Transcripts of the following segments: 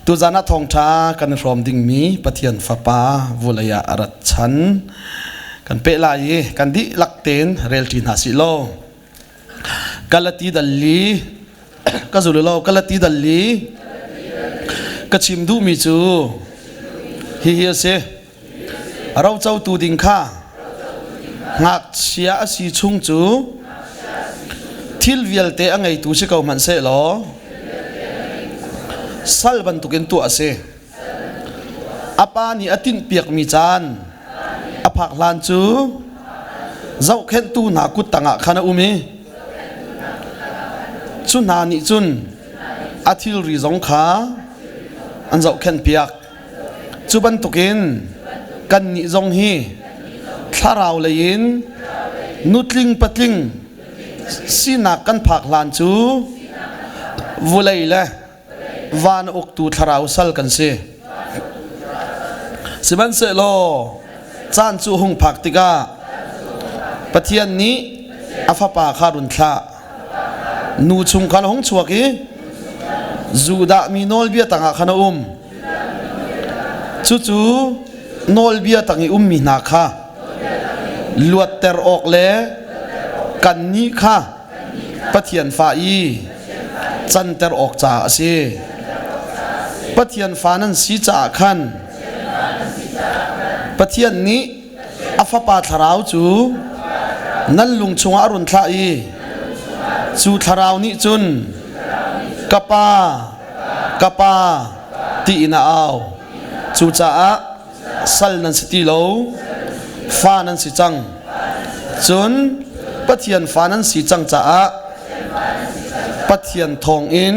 Tuzan ah thawngṭha kan i hrawm dingmi Pathian Fapa vulei ah a rat chan kan peh lai i kan dihlak tein relṭi hna sih law. Galati dal li ka zul lo Galati dal li ka chim duhmi cu hihi a si. Rocotu ding kha ngakchia a si chung cu thil vialte a ngeitu si ko hmanh sehlaw sal bantukin tuah a si. A pa nih a tinhpiakmi caan a phak hlan cu zohkhenhtu hna kut tangah khan a um i cu hna nih cun a thilri zong kha an zohkhenhpiak. Cu bantukin kannih zong hi thlarau lei in nutling patling sinak kan phak hlan cu vulei le van uktu thlarau sal kan si. Sihmanhsehlaw caan cu hung phak tikah Pathian nih a fapa kha run thlah. Nu chung khan a hung chuak i Judah mi nawlbia tangah khan a um. Cucu nawlbia tang i ummi hna kha luatter awk le kannih kha Pathian fa i canter awk caah a si. Pathian fa nan si caah khan Pathian nih a Fapa Thlarau cu nan lung chungah a run thlah i cu Thlarau nih cun ka Pa, ka Pa tiin a au. Cucaah sal nan si ti lo, fa nan si cang. Cun Pathian fa nan si cang caah Pathian thawngin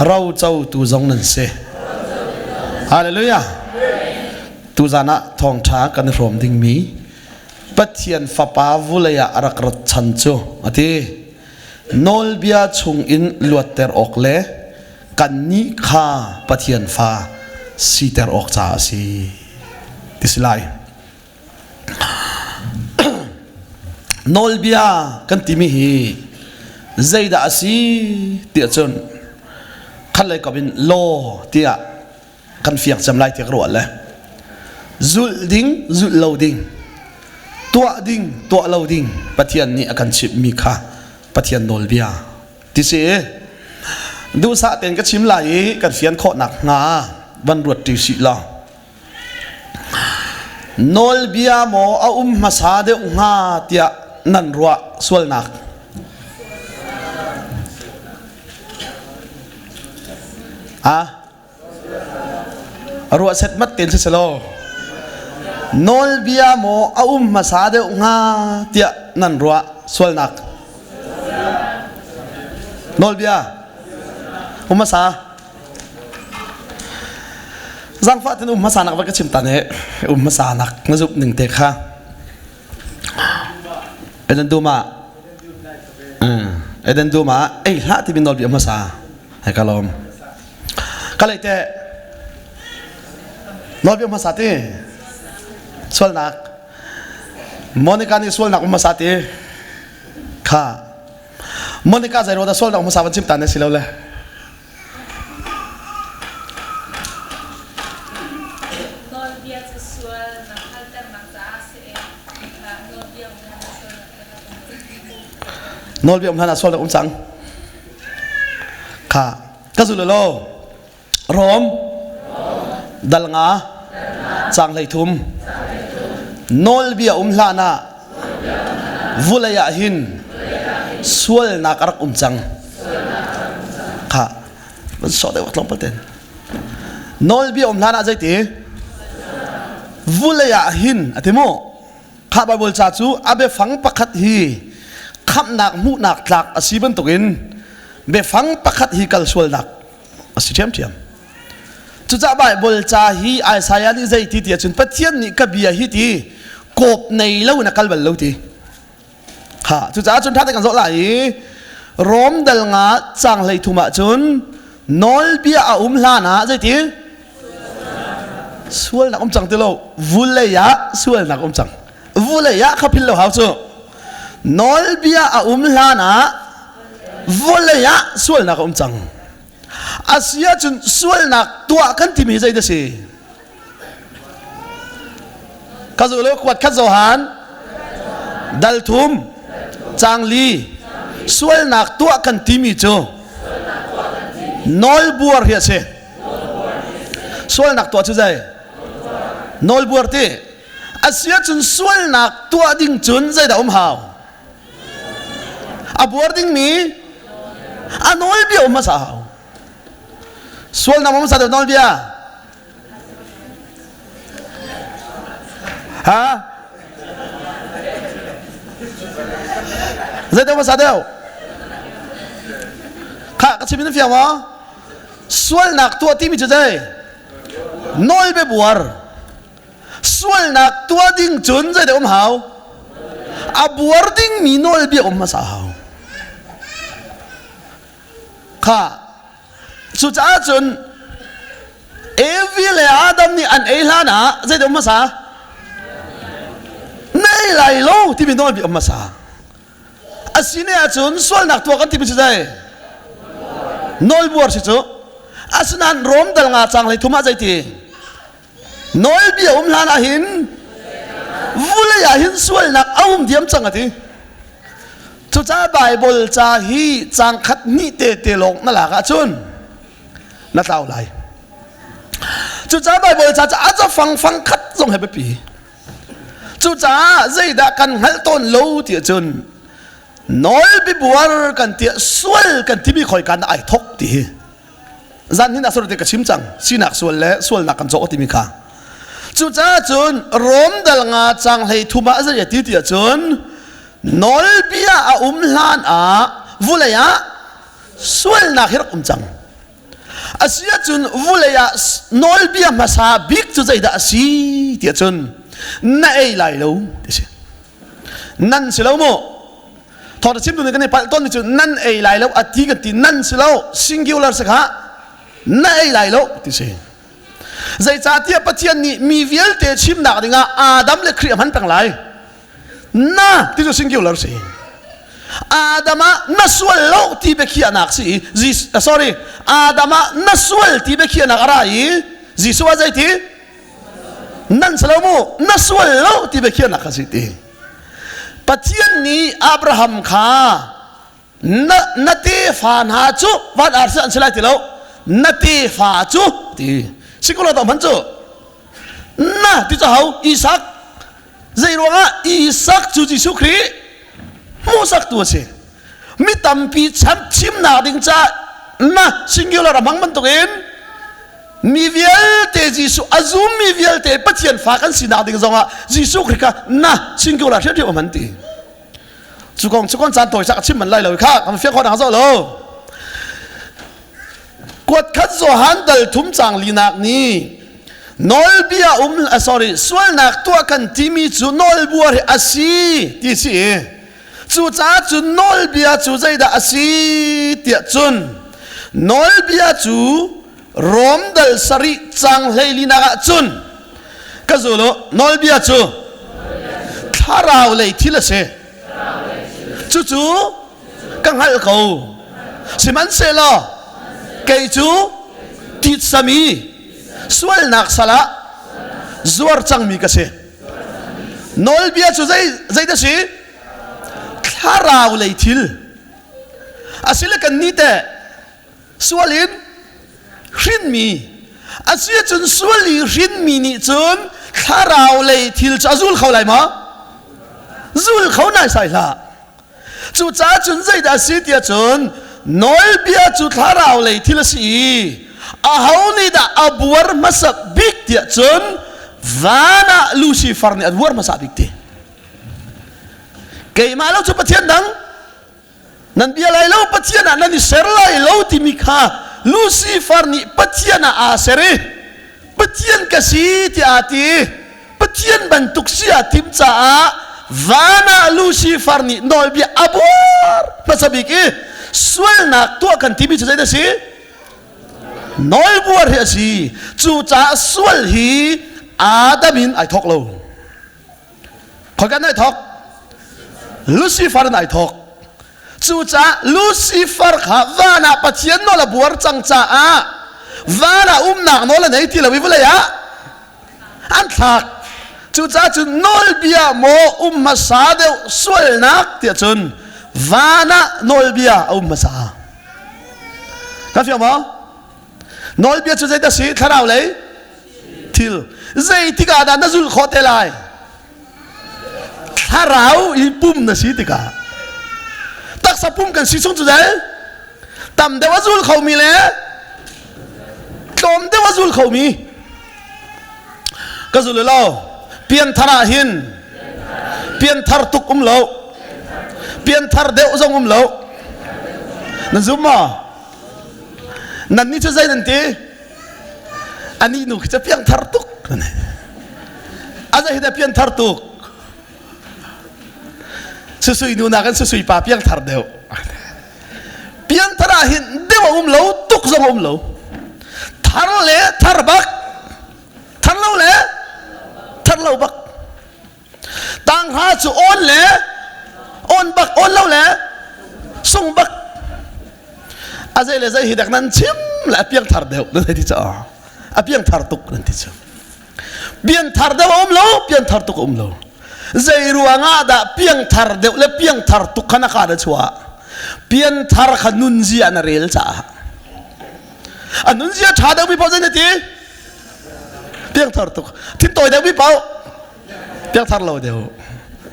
rocotu zong nan si. Hallelujah. Tuzan ah thawngṭha kan i hrawm dingmi Pathian Fapa vulei ah a rak rat chan cu a ti. Nawlbia chungin luatter awk le kannih kha Pathian fa siter awk caah a si ti si lai. Nawlbia kan timi hi zeidah a si tiah cun khat lei kap in law tiah kan fiang cem lai tiah ka ruah le zulh ding zulh lo ding tuah ding tuah lo ding Pathian nih a kan chimhmi kha Pathian nawlbia ti si duhsah tein ka chim lai i kan fian khawh nak hnga van ruat ṭi sih law nawlbia maw a um hmasa deuh hnga tiah nan ruah sualnak a Ruah setmat tein si selaw nawlbia maw a um hmasa deuh hnga tiah nan ruah sualnak nawlbia um hmasa zangfah tin um hmasa nak va ka chim ta ne um hmasa nak na zumh ning te kha Eden dum ah Eden dum ah ei hlah timi nawlbia hmasa hai ka lawm ka lei te nawlbia hmasa ti sualnak Monica nih sualnak hmasa ti kha Monica zei dah sualnak hmasa van chim ta ne si lo le Nawlbia cu sual na halternak caah si i nawlbia um hlan ah sualnak Nawlbia um hlan ah sualnak um cang. Kha ka zul lo Rom dal nga cang hlei thum nawlbia um hlan ah vulei ah hin sualnak a rak um cang. Kha van sawh deuh tlawmpal ten. Nawlbia um hlan ah zeiti vulei ah hin a ti mu. Kha Bible ca cu a biafang pakhat hi khamhnak hmuhnak tlak a si bantukin biafang pakhat hi kal sualnak a si ṭhiamṭhiam. Cucaah Bible ca hi Isaiah nih zei ti ti ahcun Pathian nih ka bia hi ti kawp nei lo in a kal bal lo ti. Ha cucaah cun ṭha te kan zoh lai i Rom dal nga cang hlei thum ahcun nawlbia a um hlan ah zeiti sualnak um cang ti lo vulei ah sualnak um cang vulei ah kha phil lo hau cu nawlbia a um hlan ah vulei ah sualnak a um cang. A si ahcun sualnak tuah kan timi zei dah si? Ka zu lo kuat khat Johan dal thum cang li sualnak tuah kan timi cu nawlbuar hi a si. Sualnak tuah cu zei? Nawlbuar ti. A si ahcun sualnak tuah ding cun zeidah um hau? A buar dingmi a nawlbia um hmasa hau. Sualnak um hmasa deuh nawlbia. Ha? Zeidah hmasa deuh? Kha ka chim in fiang maw? Sualnak tuah timi cu zei? Nawlbia buar. Sualnak tuah ding cun zeidah um hau? A buar dingmi nawlbia um hmasa hau. Kha cucaah cun Evi le Adam nih an ei hlan ah zeidah um hmasa? Nei lai lo timi nawlbia um hmasa. A si ne ahcun sualnak tuah kan timi cu zei? Nawlbuar si cu. Asinain Rom dal nga cang hlei thum ah zeiti? Nawlbia um hlan ah hin vulei ah hin sualnak a um diam cang a ti. Cucaah Baibal ca hi cang khat hnih te te lawng na lak ahcun na tlau lai. Cucaah Baibal ca cu a cafang fang khat zong he biapi. Cucaah zeidah kan hngalh tawn lo ti ahcun nawlbibuar kan tiah sual kan timi khoi kan ai thok ti hi. Zan hin asur te ka chim cang sinak sual le sualnak kan cawk timi kha. Cucaah cun Rom dal nga cang hlei thum ah zei a ti ti ahcun nawlbia a um hlan ah vulei ah sualnak hi rak um cang. A si ahcun vulei ah nawlbia hmasa bik cu zeidah a si ti ahcun na ei lai lo ti si. Nan si lo mu. Thawngtha chimtu nih kan i palh tawnmi cu nan ei lai lo a ti kan ti nan si lo singular si kha na ei lai lo ti si. Zeicahtiah Pathian nih mi vialte chimnak dingah Adam le Khrih a hman peng lai. Na ti cu singular si. Adam ah na sual lo ti biakhiahnak si i sorry Adam ah na sual ti biakhiahnak a ra i Jesuh ah zeiti nan si lo mu na sual lo ti biakhiahnak kha si ti. Pathian nih Abraham kha na, na tefa hna cu van arsi an si lai ti lo na tefa cu ti sikula to hman cu na ti cu hau Isak zei ruangah Isak cu Jesuh Khrih hmuhsak tu a si mi tampi chan chimnak ding ca na singular a hmang bantukin mi vialte Jesuh a zummi vialte Pathian fa kan sinak ding zongah Jesuh Khrih kha na singular hrimhrim a hman ti cu kong cu kon caan tawi sak a chim man lai lo kha kan fiang khawh dang zo lo kuat khat Johan dal thum cang linak ni nawlbia um sorry sualnak tuah kan timi cu nawlbuar hi a si ti si Cucaah cun nawlbia cu zeidah a si tiah cun nawlbia cu Rom dal sarih cang hleilinak ah cun ka zul u nawlbia cu thlarau lei thil a si. Cucu ka hngalh ko. Sihmanhsehlaw kei cu titsami sualnak sal ah zuar cangmi ka si. Nawlbia cu zei zeidah si? Thlarau lei thil. Asile kan nih teh sual in hrinmi asi ahcun sual i hrinmi nih cun thlarau lei thil cu a zul kho lai maw? Zul kho nai sai hlah. Cucaah cun zeidah a si tiah cun nawlbia cu thlarau lei thil a si i aho nih dah a buar hmasa bik tiah cun van ah Lucifer nih a buar hmasa bik ti. Keimah lo cu Pathian dang nan bia lai lo Pathian ah nan i ser lai lo timi kha Lucifer nih Pathian ah aa ser i Pathian ka si tiah aa ti. Pathian bantuk si aa tim caah van ah Lucifer nih nawlbia a buar hmasa bik i sualnak tuah kan timi cu zeidah a si? Nawlbuar hi a si. Cucaah sual hi Adam in ai thawk lo. Khoika in ai thawk? Lucifer in ai thawk. Cucaah Lucifer kha van ah Pathian nawl a buar cang caah van ah umnak nawl a nei ti lo i vawlei ah an thlak. Cucaah cun nawlbia maw um hmasa deuh sualnak tiah cun van ah nawlbia a um hmasa. Ka fiang maw? Nawlbia cu zeidah si? Thlarau lei thil. Zeitik ah dah na zulh khawh te lai? Thlarau i pum na si tikah. Taksa pum kan si chung cu zei? Tam deuh a zul khomi le tlawm deuh a zul khomi. Ka zul lo. Pianthar ah hin pianthar tuk um lo. Pianthar deuh zong um lo. Na zum maw? Nannih cu zei nan ti? Anih nu khi cu piangthar tuk. A zei hi dah pianthar tuk? Susui nu nakin susui pa piangthar deuh. Piangthar ah hin deuh a um lo, tuk zong a um lo. Thar le thar bak, thar lo le thar lo bak. Tanghra cu awn le awn bak awn lo le sung bak. A zei le zei hi dak nan chim le a piangthar deuh nan hei ti cu a piangthar tuk nan ti cu. Piangthar deuh a um lo, piangthar tuk a um lo. Zei ruangah dah piangthar deuh le piangthar tuk kha na ka na chuah? Pianthar kha nunzia na rel caah. A nunzia ṭha deuh mi paoh zei na ti? Piangthar tuk. Thintawi deuh mi paoh piangthar lo deuh.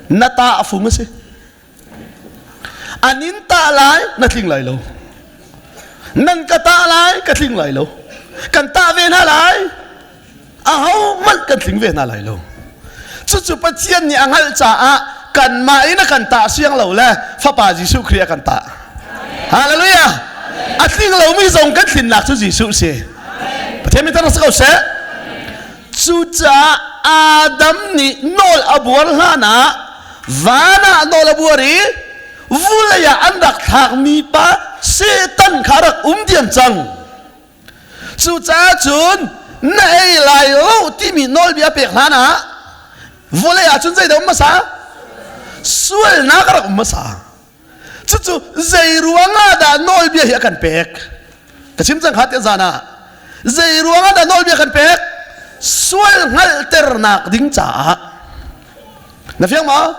Na ta a fung a si. An in tah lai na tling lai lo. Nan ka tah lai ka tling lai lo. Kan tah ve hna lai. Aho hmanh kan tling ve hna lai lo. Cucu Pathian nih a hngalh caah kanmah in a kan tah siang lo le Fapa Jesuh Khrih a kan tah. Hallelujah! A tling lomi zong kan tlinnak cu Jesuh si. Pathian min rak si ko seh. Cucaah Adam nih nawl a buar hlan ah van ah nawl a buar i vulei ah an rak thlakmi pa Satan kha rak um diam cang. Cucaah cun na ei lai lo timi nawlbia pek hlan ah vawlei ah cun zeidah um hmasa? Sualnak a rak um hmasa. Cucu zei ruangah dah nawlbia hi a kan pek? Ka chim cang kha tiah zan ah. Zei ruangah dah nawlbia kan pek? Sual hngalhternak ding caah. Na fiang maw?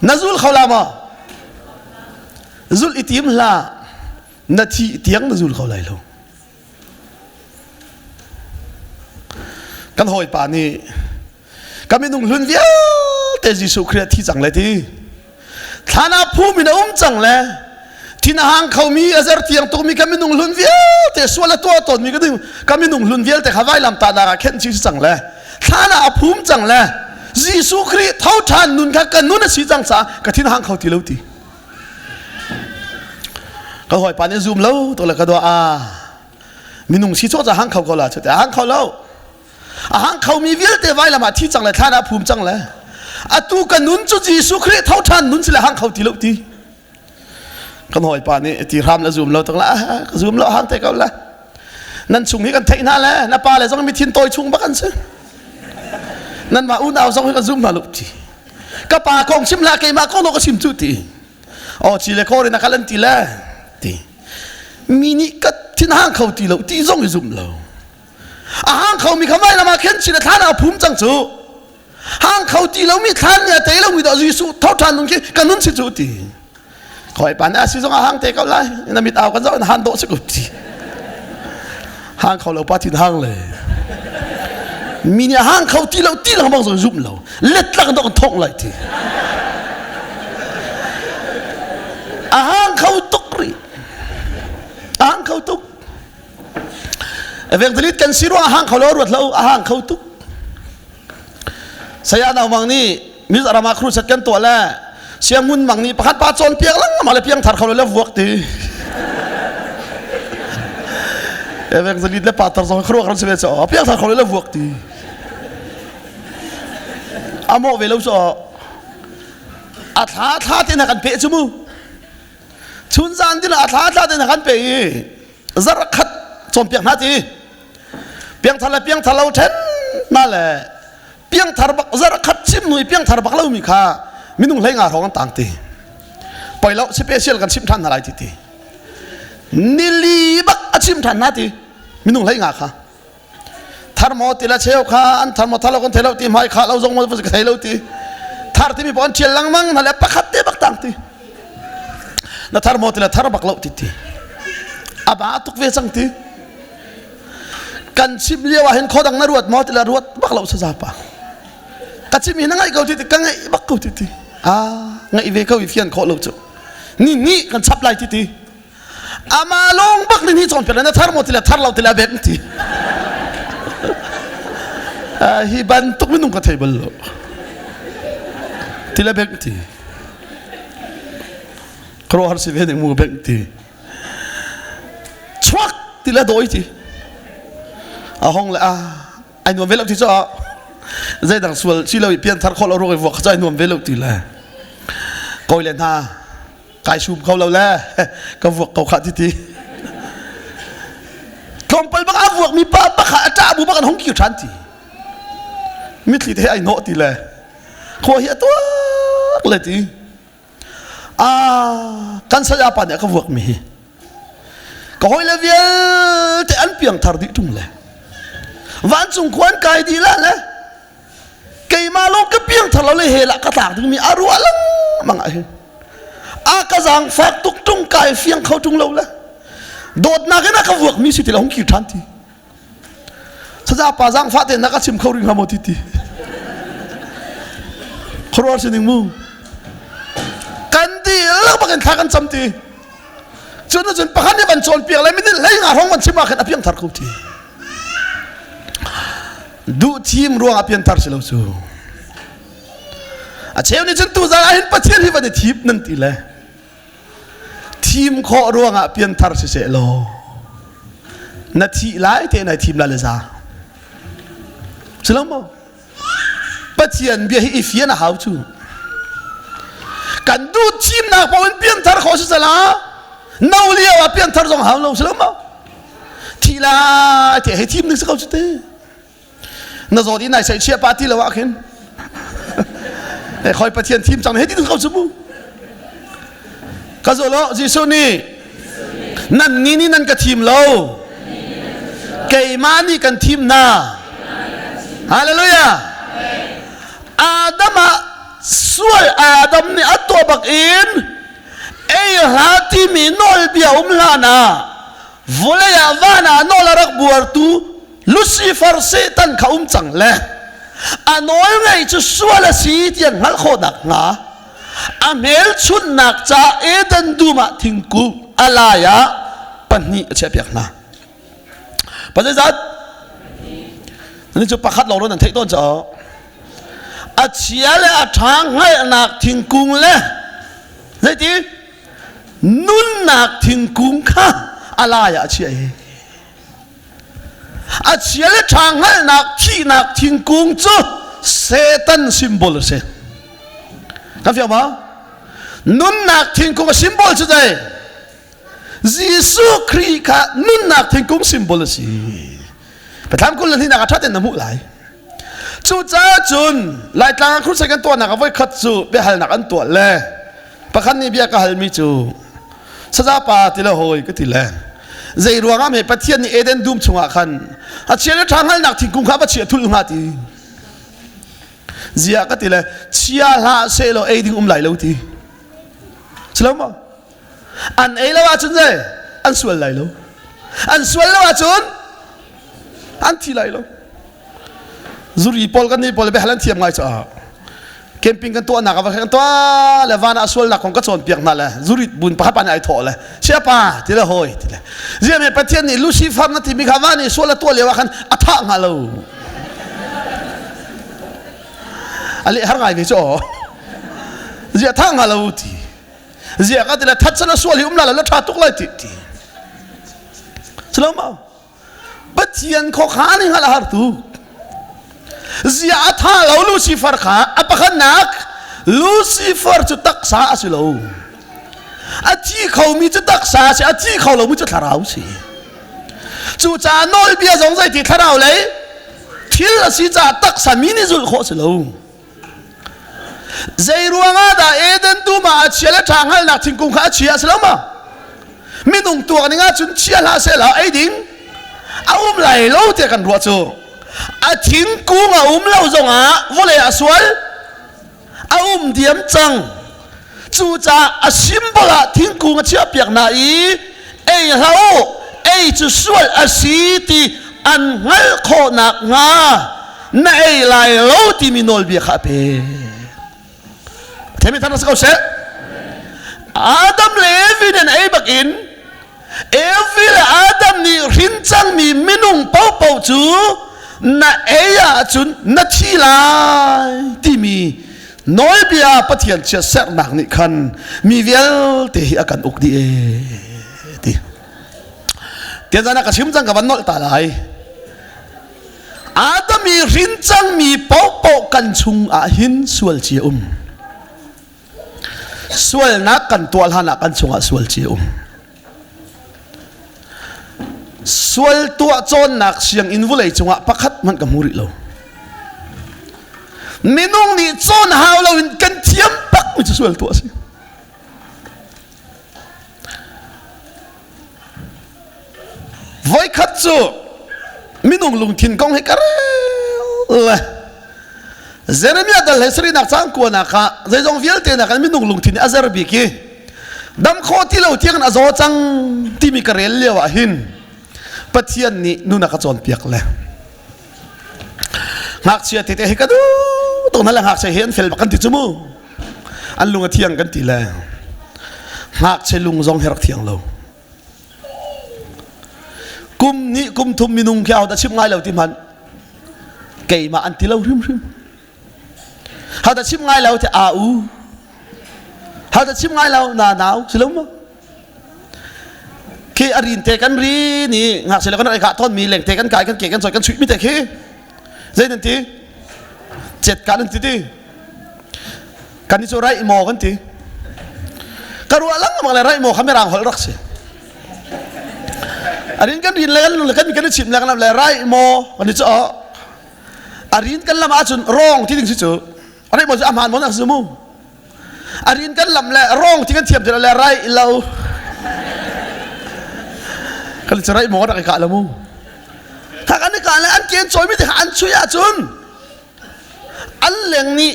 Na zul kho la maw? Zulh i tim hlah. Na thih tiang na zul kho lai lo. Kan hawipa nih ka minung hlun vialte Jesuh Khrih a thi cang le ti. Thlan ah phum in a um cang le thin a hang khomi a zer tiang tukmi ka minung hlun vialte sual a tuah tawnmi ka minung hlun vialte kha vailam tahnak ah khenh chih si cang le thlan ah a phum cang le Jesuh Khrih tho ṭhan nun kha ka nun a si cang caah ka thin hang kho ti lo ti. Ka hawipa nih zum lo to le ka dua a minung si cawh ca hang kho ko la cu te hang kho lo. A hang khomi vialte vailam ah thi cang le thlan ah phum cang le atu ka nun cu Jesuh Khrih tho ṭhan nun si le hang kho ti lo ti. Kan hawipa nih ti hram le zum lo tak la ka zum lo hang te ko la. Nan chung hi kan theih hna le na pa le zong mi thin tawi chung bak an si. Nan mah unau zong hi kan zum hna lo ti. Ka pa kong chim hlah keimah kong ka chim cu ti. Oh ci le kor in a kal an ti le ti. Mi nih ka thin hang kho ti lo ti zong i zum lo. A hang kho mi kha mai lama khen chin a thlan ah phum cang cu. Hang kho ti lo mi thlan nih a tei lo mi dah Jesuh tho ṭhan nung khi ka nun si cu ti. Khoi pa nih a si zong a hang te ko lai. Na mit au kan zoh in han dawh si ko ti. Hang kho lo pa thin hang le. Mi nih hang kho ti lo ti lengmang zong zum lo. Let lak dok thong lai ti. A hang kho tuk ri. A hang kho tuk. Evangelist kan si ruang a hang kho lo ruat lo a hang kho tuk. Saya Nau Mang nih Mizoram ah crusade kan tuah le Siang Ngun Mang nih pakhat pa cawnpiak lengmang le piangthar kho lo le vuak ti. Evangelist le pastor zong khuaruah kan si ve cho piangthar kho lo le vuak ti. Amo ve lo so a thla thla te na kan pe chu mu. Chun zan din a thla thla te na kan pe i zarh khat cawnpiak hna ti. Piangthar le piangthar lo ṭhen na le piangthar bak zarh khat chim hnu i piangthar bak lomi kha minung hlei nga hrawng an tang ti. Poi lo special kan chim ṭhan hna lai ti ti. Nili bak a chim ṭhan hna ti. Minung hlei nga kha. Thar maw ti la cheu kha an thar maw thar lo kan thei lo ti hmai kha lo zong maw ka thei lo ti. Thar timi pawh an ṭhial lengmang hna le pakhat te bak tang ti. Na thar maw ti la thar bak lo ti ti. A ba tuk ve cang ti. Kan chim lio ah hin khodang na ruat maw ti la ruat bak lo saza pa. Ka chim hi na ngaih ko ti ti ka ngaih bak ko ti ti. Ah ngaih ve ko i fian khawh lo cu. Ni ni kan chap lai ti ti. Ama lawng bak ni ni cawnpiak na thar maw ti le thar lo ti le a bek ti. Hi bantuk minung ka thei bal lo. Ti le bek ti. Khuaruahhar si ve ning mu bek ti. Chuak ti le dawi ti. A hong le a ai nuam ve lo ti cu zeidang sual si lo i pianthar khawh lo ruang i vuak kha cu ai nuam ve lo ti le. Kawi le hna kai sum kho lo le ka vuak ko kha ti ti tlawmpal bak a vuak mi pa bak a ṭah bu bak an hong kir ṭhan ti mitthli te ai hnawh ti le khua hi a tuak le ti a kan saya pa nih a ka vuak mi hi ka hawi le vialte an piang thar dih ṭung le vancung khua an kai dih la le keimah lawng ka piangthar lo le hell ah ka tlak dingmi a ruah lengmang ah hin a ka zaangfak tuk ṭung kai fiang kho ṭung lo le dawtnak in a ka vuakmi si ti lo hung kir ṭhan ti saza pa zaangfah tein na ka chim kho rih hnga maw ti ti khuaruah sining mu kan dihlak bakin thla kan cam ti cun cun pakhat nih van cawnpiak le minute hlei nga hrawng van chim ah khan a piangthar ko ti Duhthim ruangah pianthar si lo cu. A cheu nih cun tuzaan ah hin Pathian hi van i thim nan ti le thim khawh ruangah pianthar si seh law na thih lai te nai thim lai le za. Si lo maw? Pathian bia hi i fian a hau cu. Kan duh thimnak paoh in pianthar khawh si sala no lio ah pianthar zong hau lo si lo maw? Thi lai te hei thim ding si ko cu te. Na zawt i nai sei chia pa ti lo ah khin. Eh khoi Pathian thim cang hei ti ding ko cu mu. Ka zo lo Jesuh nih nan ni nih nan ka thim lo. Keimah nih kan thim hna. Hallelujah. Adam ah sual Adam nih a tuah bak in ei hlah timi nawlbia um hlan ah vawlei ah van ah nawl a rak buartu Lucifer Satan kha um cang le a nawl ngeih cu sual a si ti an hngalh khawh nakhnga a hmelchunhnak ca Eden dum ah thingkung a lai ah pahnih a chiahpiak hna. Pa zeizat? Nan cu pakhat lawng nan theih tawn caah a chia le a ṭha hngalhnak thingkung le zeiti nunnak thingkung kha a lai ah a chiah i a chia le ṭha hngalhnak thihnak thingkung cu Satan symbol a si. Kan fiang ma? Nunnak thingkung a symbol cu zei? Jesuh Khrih kha nunnak thingkung symbol a si. Pathlam kul le hnihnak a ṭhat in na hmuh lai. Cucaah cun Laitlang ah crusade kan tuahnak ah voikhat cu biahalnak an tuah le pakhat nih bia ka halmi cu saza pa ti le hawi ka ti le zei ruangah hme Pathian nih Eden dum chungah khan a chia le ṭha hngalhnak thingkung kha va chia thul hnga ti zia ka ti le chia hlah seh law ei ding um lai lo ti si lo maw An ei lo ahcun zei an sual lai lo. An sual lo ahcun an thi lai lo. Zuri pawl kan nih pawl biahal an thiam ngai caah camping kan tuahnak ah kan tuah le van ah sualnak kong ka cawnpiak hna le zurit bun pakhat pa nih ai thawh le siapa ti le hawi ti le ziame Pathian nih Lucifer na timi kha van i sual a tuah lio ah khan a thah hnga lo a leh har ngai ve cu aw zia thah hnga lo ti Ziah ka ti le that san a sual hi um la la tha tuk lai ti ti. Silo ma? Pathian khuakhan hi hngalh a har tu. Ziah a tha lo Lucifer kha a pakhatnak Lucifer cu taksa a si lo. A thi khomi cu taksa a si, a thi kho lomi cu thlarau si. Cucaah nawlbia zong zeiti thlarau lei thil a si caah taksa mi nih zulh khawh si lo. Zei ruangah dah Eden dum ah a chia le ṭha hngalhnak thingkung kha a chia a si lo ma? Minung tuak ning ahcun chia hlah seh law ei ding a um lai lo tiah kan ruah cu. A thingkung a um lo zongah vawlei ah sual a um diam cang. Cucaah a symbol ah thingkung a chiahpiak hna i ei hlah u, ei cu sual a si ti an hngalh khawh nakhnga na ei lai lo timi nawlbia kha a pek. Themi thar si ko seh. Adam le Evi nih an ei bakin Evi le Adam nih hrin cangmi minung paohpaoh cu na ei ahcun na thi lai timi nawlbia Pathian chiatserhnak nih khan mi vialte hi a kan uk dih ee ti. Tian zan ah ka chim cang ka van nolh ta lai. Adam i hrin cangmi paohpaoh kan chung ah hin sual ci a um. Sualnak kan tuah hlan ah kan chungah sual ci a um. Sual tuah cawnnak sianginn vulei cungah pakhat hmanh ka hmu rih lo. Minung nih cawn hau loin kan thiam bak mi cu sual tuah a si. Voikhat cu minung lungthin kong hi ka rel le Jeremiah dal hlei sarihnak caang kuanak ah zeizong vialte nak in minung lungthin a zer bik i dam khawh ti lo tiang in a zaw cang timi ka rel lio ah hin Pathian nih nun a ka cawnpiak le ngakchia tete hi ka duh tuk hna le ngakchia hi an fel bak kan ti cu mu an lung a thiang kan ti le ngakchia lung zong hi rak thiang lo Kum nih kum thum minung khi ahodah chim ngai lo ti hmanh keimah an ti lo hrimhrim. Hodah chim ngai lo ti a u. Hodah chim ngai lo na nau si lo maw? Khi a rin te kan ri ni ngakchia le kan rak i kah tawn mi lengte kan kai kan ke kan choi kan chuih mi te khi zei nan ti? Cet ka nan ti ti. Kan i cu raih maw kan ti. Ka ruah lengmang le raih maw kha mirang holh rak si. A rin kan rin le kan kan kan i chim le kan le raih maw kan i cu a rin kan lam ahcun rong ti ding si cu. Raih maw cu a hmaan maw nak si mu. A rin kan lam le rong ti kan thiam ti le raih lo. Kan cu raih maw rak i kah lo mu. Kha kan i kah le an ken cawi mi te kha an chui ahcun an leng nih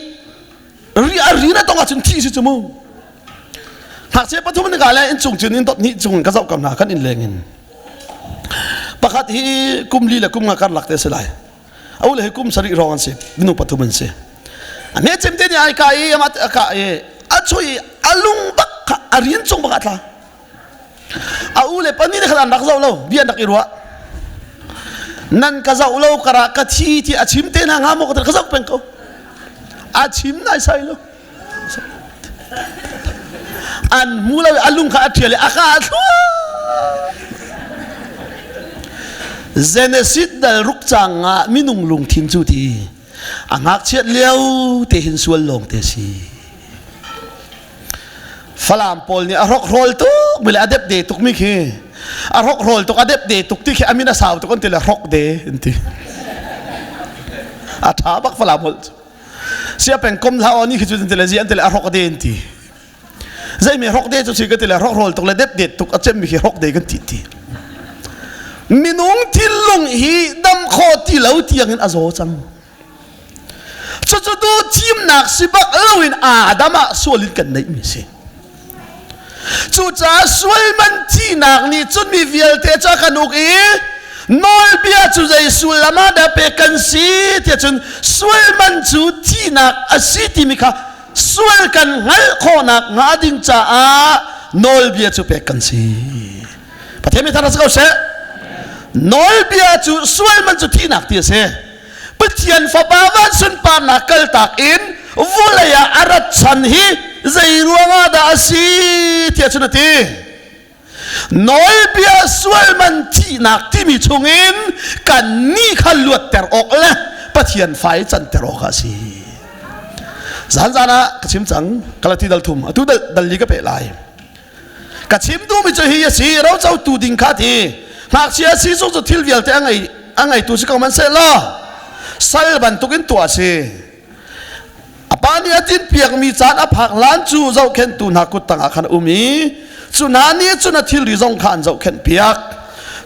ri a ri na tong ahcun thi si cu mu ngakchia pathum ni ka le in cung cun in dot hnih cung in ka zoh ko hna kan in leng in pakhat hi kum li le kum nga karlak te si lai a u le hi kum sarih rong an si minu pathum an si a hme cem te nih ai ka i ama ka i a chui a lung bak kha a rin cung bak a tla A u le pa nih khan an rak zoh lo, bia an rak i ruah. Nan ka zoh lo karah ka thi ti a chim te hna hnga maw ka ka zoh peng ko. A chim nai sai lo. An hmu lo a lung kha a ṭhial i a ka a thluah. Genesis dal ruk cang ah minung lungthin cu ti a ngakchiat lio te hin sual lawng te si. Falam pawl nih a hrokhrawl tuk mi le a depde tuk mi khi a hrokhrawl tuk a depde tuk ti khi a min a sau tuk an ti le hrok de an ti. A ṭha bak Falam holh cu. Sia peng kom hlah aw ni khi cu an ti le zi an ti le a hrok de an ti. Zeimi hrok de cu si ka ti le hrokhrawl tuk le depde tuk a cem mi khi hrok de kan ti ti. Minung thinlung hi dam khawh ti lo tiang in a zaw cang. Cucu tu thimnak si bak loin Adam ah sual in kan neihmi a si. Cucaah sual man thihnak nih cun mi vialte cu a kan uk i nawlbia cu zei sullam ah dah pek kan si tiah cun sual man cu thihnak a si timi kha sual kan hngalh khawhnak hnga ding caah nawlbia cu pek kan si. Pathian mi thar si ko seh. Nawlbia cu sual man cu thihnak ti a si. Pathian Fapa van sunparnak kaltak in vulei ah a rat chan hi zei ruangah dah a si tiah cun a ti. Nawlbia sual man thihnak timi chungin kannih kha luatter awk le Pathian fa i canter awk a si. Zan zan ah ka chim cang Galati dal thum atu dal dal li ka pe lai. Ka chim duhmi cu hi a si rocotu ding kha ti ngakchia si cu cu thil vialte a ngei a ngeitu si ko hmanhsehlaw sal bantukin tuah a si. pa nih a tinpiakmi caan a phak hlan cu zohkhenhtu hna kut tangah khan a um i cu hna nih cun a thilri zong kha an zohkhenh piak.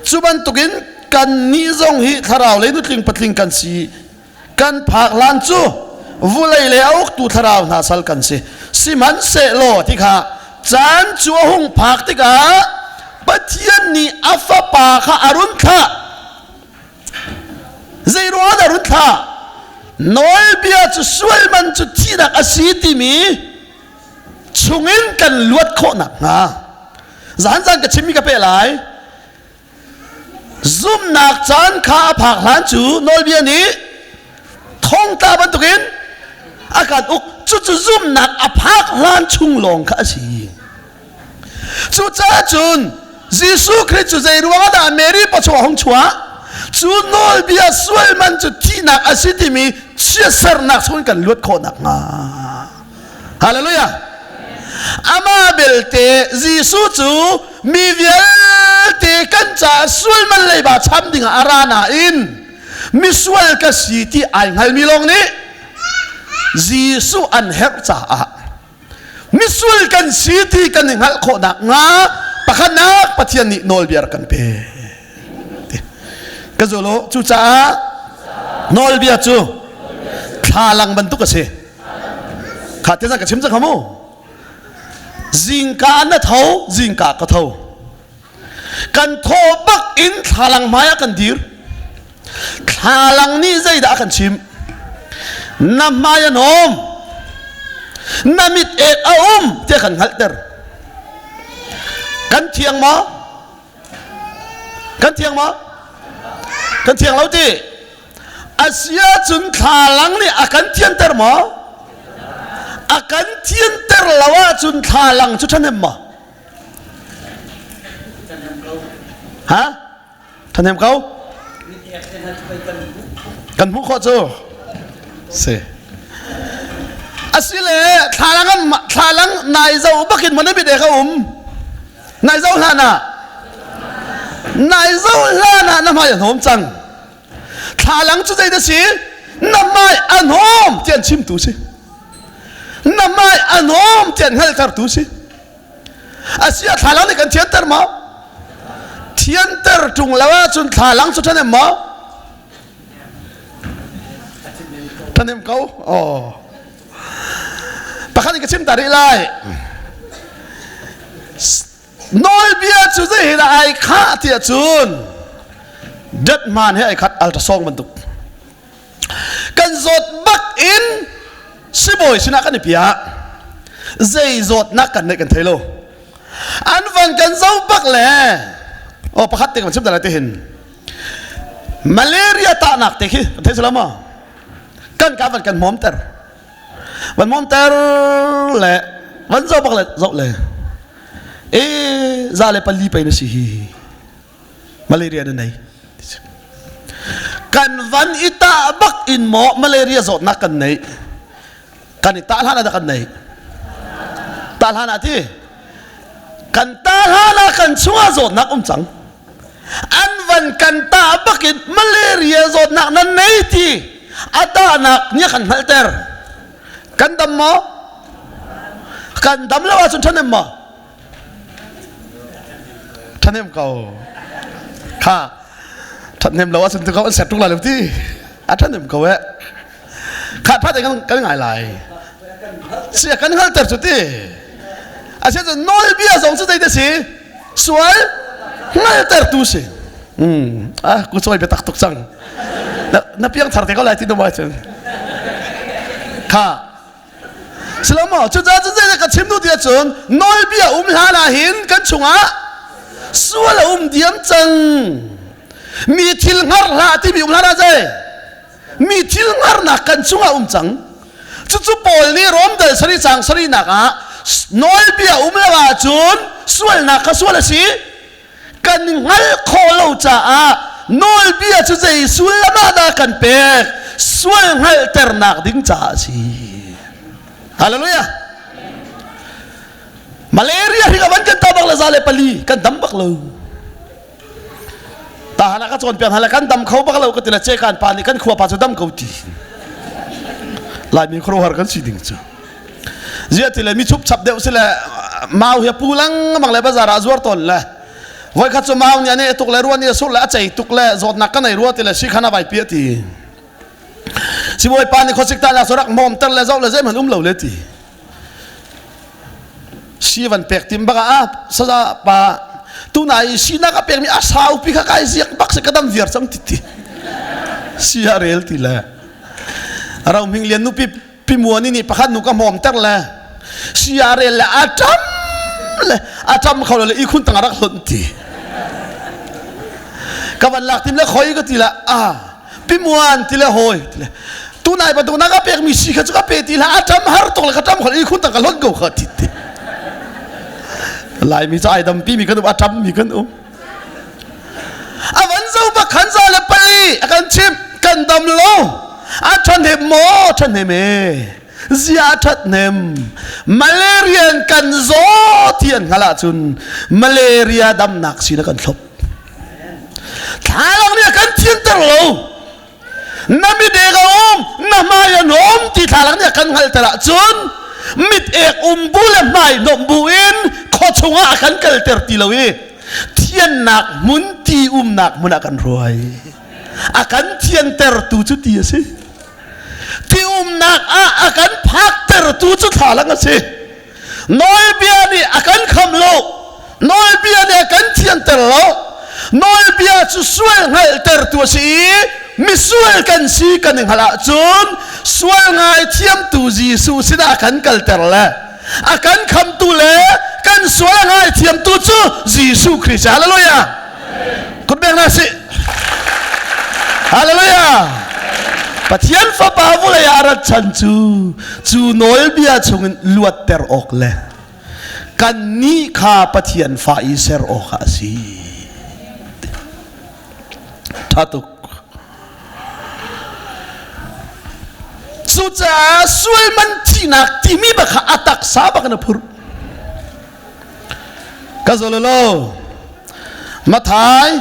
Cu bantukin kannih zong hi thlarau lei nutling patling kan si kan phak hlan cu vulei le a uktu thlarau hna sal kan si. Sihmanhsehlaw ti kha caan cu a hung phak tikah Pathian nih a fapa kha a run thlah. Zeiruang dah run thlah? Nawlbia cu sual man cu thihnak a si timi chungin kan luat khawh nakhnga. Zan zan ka chimmi ka peh lai. Zumnak caan kha a phak hlan cu nawlbia nih thongtla bantukin a kan uk. Cucu zumnak a phak hlan chung lawng kha a si. Cucaah cun Jesuh Khrih cu zei ruangah dah Mary pawchung a hung chuah? Cu nawlbia sual man cu thihnak a si timi chiatsernak chungin kan luat khawh nakhnga. Hallelujah. Amah belte Jesuh cu mi vialte kan caah sual man leiba cham dingah a ra nain misual ka si ti ai hngalmi lawng nih Jesuh an herh caah misual kan si ti kan i hngalh khawh nakhnga pakhatnak Pathian nih nawlbia rak kan pe. Ka zul cucaah nawlbia cu thlalang bantuk a si. Kha te ka chim cang kha mu. Zingka na tho, zingka ka tho. Kan thawh bak in thlalang hmai ah kan dir. Thlalang nih zeidah a kan chimh? Na hmai a nawm. Na mit ek a um tiah kan hngalhter. Kan thiang maw? Kan thiang maw? Kan thiang lo ti. Asiahcun thlalang nih a kan thianter maw? A kan thianter lo ahcun thlalang cu ṭhahnem maw? Ha? Ṭhahnem ko? Kan hmuh khawh cu. Si. Asile thlalang thlalang nai zo bakin mon bit ka um. Nai zo hlan ah. Nai zo hlan ah na hmai a hnawm cang. Thlalang cu zei da si? Na hmai a hnawm ti an chimtu si. Na hmai a hnawm ti an hngalhtertu si. Asia thlalang nih kan thianter maw? Thianter ṭung lo ahcun thlalang cu ṭhahnem maw? Ṭhahnem ko. Oh. Pakhat in ka chim ta rih lai. Nawlbia cu zei he dah ai khah ti ahcun dat-hmaan he ai khat ultrasound bantuk. Kan zawt bak in sibawi sinah kan i piah. Zei zawtnak kan neih kan thei lo. An van kan zoh bak le oh pakhat te kan chim ta lai te hin. Malaria tahnak te khi kan thei sila maw? Kan ka van kan hmawmter. Van hmawmter le van zoh bak le zoh le e za le pali pei na si hi. Malaria na nei. Kan van i tah bak in maw malaria zawtnak kan nei. Kan i tah hlan ah dah kan nei. Tah hlan ah ti. Kan tah hlan ah kan chungah zawtnak um cang. An van kan tah bak in malaria zawtnak nan nei ti a tahnak nih a kan hngalhter. Kan dam maw? Kan dam lo ahcun ṭhahnem maw? Ṭhahnem ko. Kha ṭhathnem lo ahcun tu an ser tuk lai lo ti. A ṭhahnem ko eh. Kha ṭha te kan kan ngai lai. Si kan hngalter cu ti. Asinain cun nawlbia zong cu zei te si? Sual hngaltertu si. Mm. Ah, ku cawi biatak tuk cang. Na, na piang thar te ko lai ti no cun. Kha Silo maw? Cucaah cun zeidah ka chim duh ti ahcun nawlbia um hlan ah hin kan chungah sual a um diam cang. Mi thil hngar hlah timi um hlan ah zei? Mi thil hngarnak kan chungah um cang. Cucu Paul nih Rom dal sari cang sarinak ah nawlbia um lo ahcun sualnak kha sual a si. Kan hngalh khawh lo caah nawlbia cu zei sullam ah dah kan pek? Sual hngalhternak ding caah a si. Hallelujah. Malaria hi ka van kan ta bak le za le pali kan dam bak lo. Ta hana ka cawn piak hna le kan dam kho bak lo ka ti le che kan pa nih kan khua pa cu dam ko ti. Laimi khuaruahhar kan si ding cu. Ziah ti le mi chupchap deuh si le mau hi pu lengmang le bazar ah zuar tawn le voikhat cu mau nih a neh tuk le ruan nih a surh le a cei tuk le zawtnak ka nei rua ti le si khan a vai pi a ti. Sibawipa nih khuasik ta cu rak mawm ter le zoh le zeihmanh um lo le ti. Si van pek tim bak ah saza pa tuna i sinak a pekmi a saupi kha kai ziak bak si ka dam viar cang ti ti. Si a rel ti le. Ro hming lian nupi pimuani nih pakhat nu ka hmawm ter le si a rel le a ṭam le a ṭam kho lo le ihkhun tang a rak hlonh ti. Ka van lak tim le khoi ka ti le a pimuan ti le hawi ti le tunai bantuk na ka pekmi si kha cu ka pe ti hlah a ṭam har tuk le ka ṭam kho ihkhun tang ka hlonh ko kha ti ti. Laimi cu ai dampi mi kan um a ṭam mi kan um. A van zo bak khan za le pali a kan chimh kan dam lo a ṭhahnem maw ṭhahnem e zia a ṭhathnem malaria in kan zaw ti an hngalh ahcun malaria damnak sin a kan thlop thlalang nih a kan thianter lo na mit ek a um na hmai a nawm ti thlalang nih a kan hngalhter ahcun mit ek um bu le hmai nomh bu in khua chungah a kan kalter ti lo i thiannak hmun ti umnak hmun ah kan hruai a kan thiantertu cu ti a si ti umnak ah a kan phaktertu cu thlalang a si Nawlbia nih a kan kham lo. Nawlbia nih a kan thianter lo. Nawlbia cu sual hngalhtertu a si i misual kan si kan i hngalh ahcun sual ngaithiamtu Jesuh sinah a kan kalter le a kan khamtu le kan sual a ngaithiamtu cu Jesuh Khrist. Hallelujah! Kutbeng hna sih. Hallelujah! Pathian Fapa vulei ah a rat chan cu cu nawlbia chungin luatter awk le kannih kha Pathian fa i ser awk ah a si. Tha tuk. Cucaah sual man thihnak timi bak kha a taksa bak in a phurh. Ka zolo lo. Mathai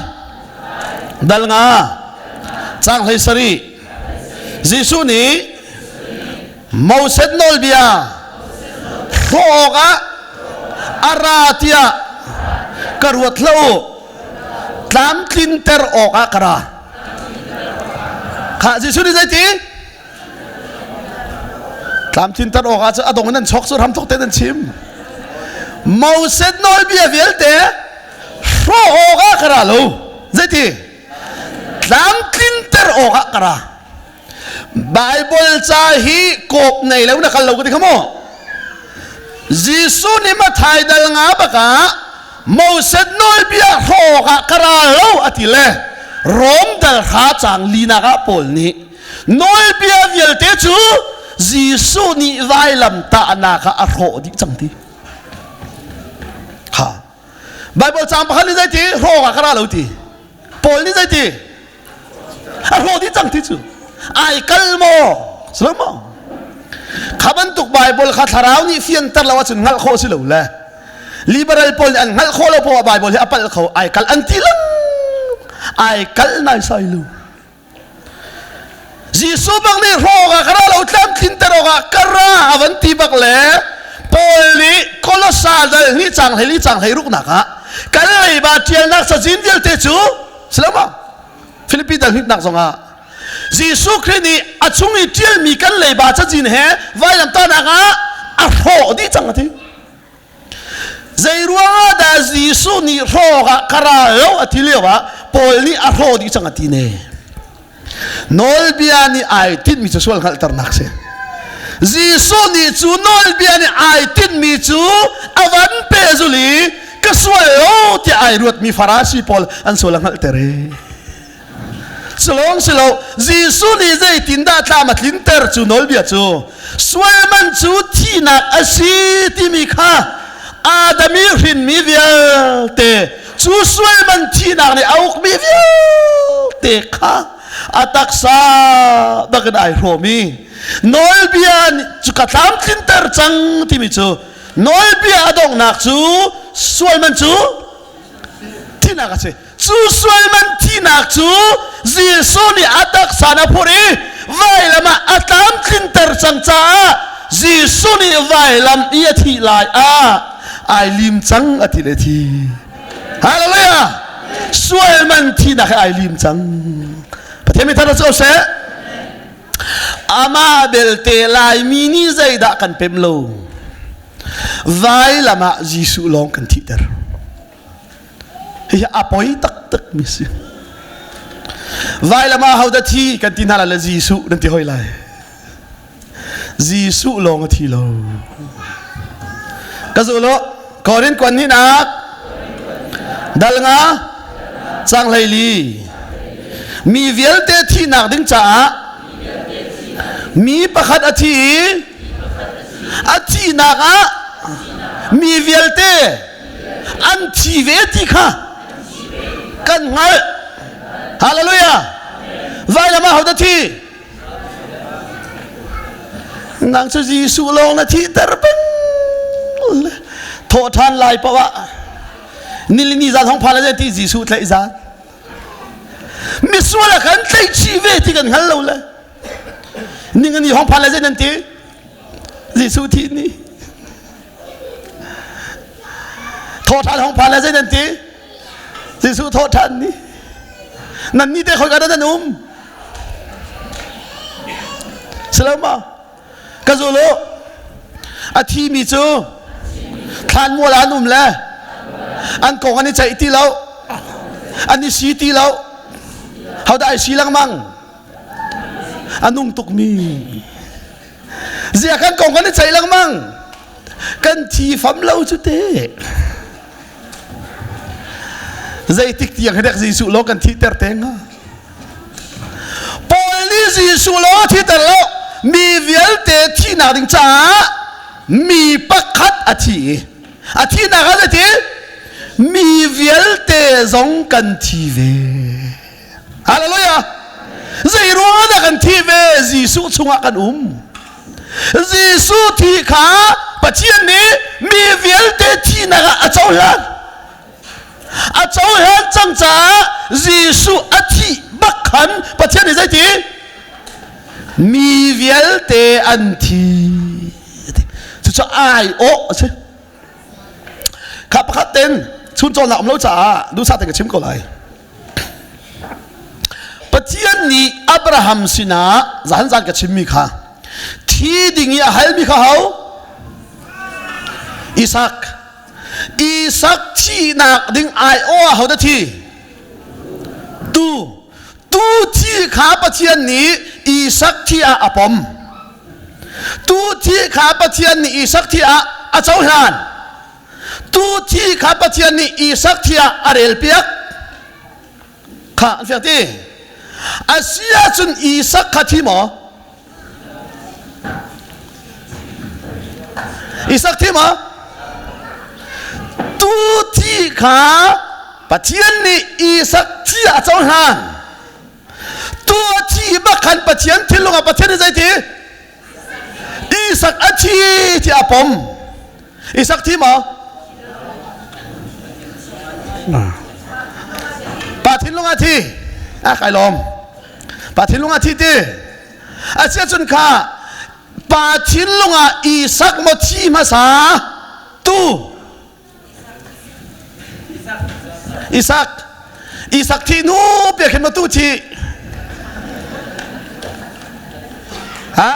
dal nga cang hlei sarih Jesuh nih Moses nawlbia hrawh awkah a ra tiah ka ruat hlah u tlamtlinter awkah ka ra. Khah Jesuh nih zeiti? Tlamtlinter awkah cu a dong in an chok cu ramthok te nan chim. Moses nawlbia vialte hrawh awkah ka ra lo. Zeiti? Tlamtlinter awkah ka ra. Bible ca hi kawp nei lo na kal lo ka ti kha maw? Jesuh nih Mathai dal nga bakah Moses nawlbia hrawh awkah ka ra lo a ti le Rom dal hra cang linak ah Paul nih nawlbia vialte cu Jesuh nih vailam tahnak ah a hrawh dih cang ti. Ha. Bible cang pakhat nih zeiti hrawh awkah ka ra lo ti. Paul nih zeiti a hrawh dih cang ti cu ai kal maw silo maw kha bantuk Bible kha thlarau nih fianter lo ahcun hngalh khawh si lo le liberal pawl nih an hngalh khawh lo poah Bible hi a palh kho ai kal an ti lang ai kal nai sai lu Jesuh bak nih hrawk ah ka ra lo tlamtlinter awkah ka ra a van ti bak le Paul nih Kolosa dal hnih cang hlei li cang hlei ruknak ah kan leiba ṭialnak cazin vialte cu silo maw Filipi dal hnihnak zongah Jesuh Khrih nih a chung i ṭialmi kan leiba cazin he vailamtahnak ah a hrawh dih cang a ti. Zei ruangah dah Jesuh nih hrawk ah ka ra lo a ti lio ah Paul nih a hrawh dih cang a ti ne. Nawlbia nih ai tinhmi cu sual hngalhternak si. Jesuh nih cu nawlbia nih ai tinhmi cu a van pehzul i ka sual lo tiah ai ruatmi Farasi pawl an sual a hngalhter i Silong silo Jesuh nih zeitindah tlam a tlinter cu nawlbia cu sual man cu thihnak a si timi kha Adam i hrinmi vialte cu sual man thihnak nih a ukmi vialte kha a taksa bakin ai hrawm i nawlbia cu ka tlamtlinter cang timi cu nawlbia a donghnak cu sual man cu thihnak a si cu sual man thihnak cu Jesuh nih a taksa na phurh i Vailam ah a tlamtlinter cang caah Jesuh nih vailam i a thih lai ah ai lim cang a ti le thi. Hallelujah! Sual man thinak he ai lim cang. Pathian mi thar cu seh. Amah belte Laimi nih zeidah kan pem lo? Vailam ah Jesuh lawng kan thihter. Hihi a poi taktak mi si. Vailam ah hodah thi kan ti hna lai le Jesuh nan ti hoi lai. Jesuh lawng a thi lo. Ka zu lo Korin kuan hnihnak dal nga cang hlei li mi vialte thihnak ding caah mi pakhat a thi i a thihnak ah mi vialte an thi ve ti kha kan hngalh. Hallelujah! Vailam ah hodah thi? Nang cu Jesuh lawng na thihter peng. Thawh ṭhan lai paoh ah nilini zan hong phan le ti Jesuh tlaih zan. Misual a kan tlaih chih ve ti kan hngal lo le. Ningani hong phan le zei nan ti? Jesuh thih ni. Thawhṭhan hong phan le zei nan ti? Jesuh thawhṭhan ni. Nan ni te khoi ka nan um? Silo ma? Ka zul u. A thimi cu thlanmual ah an um le an kong an i ceih ti lo. An i si ti lo. Hodah ai si lengmang? A nung tukmi. Zia kan kong kan i ceih lengmang. Kan thi fam lo cu te. Zeitik tiang hi dek Jesuh lo kan thihter te hnga? Paul nih Jesuh lo a thihter lo. Mi vialte thihnak ding caah mi pakhat a thi i a thihnak ah zeiti? Mi vialte zong kan thi ve. Hallelujah! Zei ruangah dah kan thih ve? Jesuh chungah kan um. Jesuh thi kha Pathian nih mi vialte thihnak ah a cohlan. A cohlan cang caah Jesuh a thih bak khan Pathian nih zeiti? Mi vialte an thi. Cucu ai-awh a si. Kha pakhat ten chuncawnnak um lo caah duhsah tein ka chim ko lai. Pathian nih Abraham sinah zan zan ka chimmi kha thi ding i a halmi kha ho? Isak. Isak thihnak ding aiawh ah ho dah thi? Tu. Tu thi kha Pathian nih Isak thi ah a pom. Tu thi kha Pathian nih Isak thi ah a cohlan. Tu thi kha Pathian nih Isak thi ah a relpiak. Kha an fiang ti. A si ahcun Isak kha thi maw? Isak thi maw? Tu thi kha Pathian nih Isak thi ah a cohlan. Tu a thi bak khan Pathian thinlung ah Pathian nih zeiti? Isak a thi ti a pom. Isak thi maw? Pa thinlung ah thi. A kai lawm. Pa thinlung ah thi ti. A sia cun kha pa thinlung ah Isak maw thi hmasa tu Isak Isak thi nu pia khin ma tu thi ha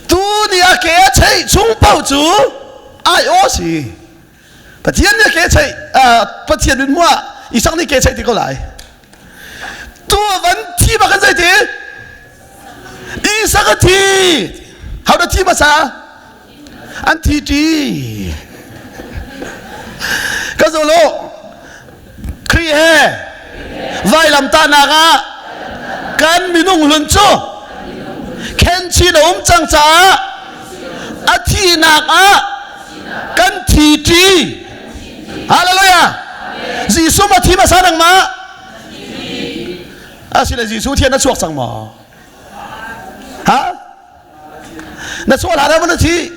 tu ni a ke a cheih chung pau cu ai aw si Pathian nih ke cheih Pathian min hmuah Isak nih ke cheih ti ko lai tu van thi bak kan zei ti Isak a thi how da thi hmasa an thi ṭi ka zolo Khrih he vailamtahnak ah kan minung hlun cu khenchin a um cang caah a thihnak ah kan thi ṭi hallelujah Jesuh ma thi hmasa nangmah asile Jesuh thian na chuak cang maw ha na chuah hlan ah na thi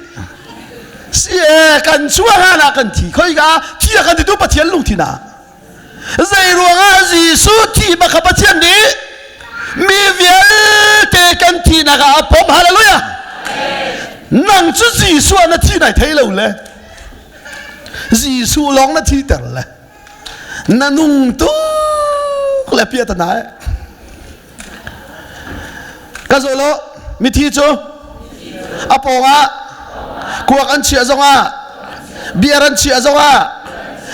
si e kan chuah hlan ah kan thi khoi ka thi a kan titu Pathian lungthin ah zei ruangah Jesuh thi bak kha Pathian nih mi thihnak ah a pom. Hallelujah! Nang cu Jesuh ah na thi nai thei lo le Jesuh lawng na thiter le na nung tuk le pia ta na Ka zolo mithi cu a pawngah kuak an chiah zongah beer an chiah zongah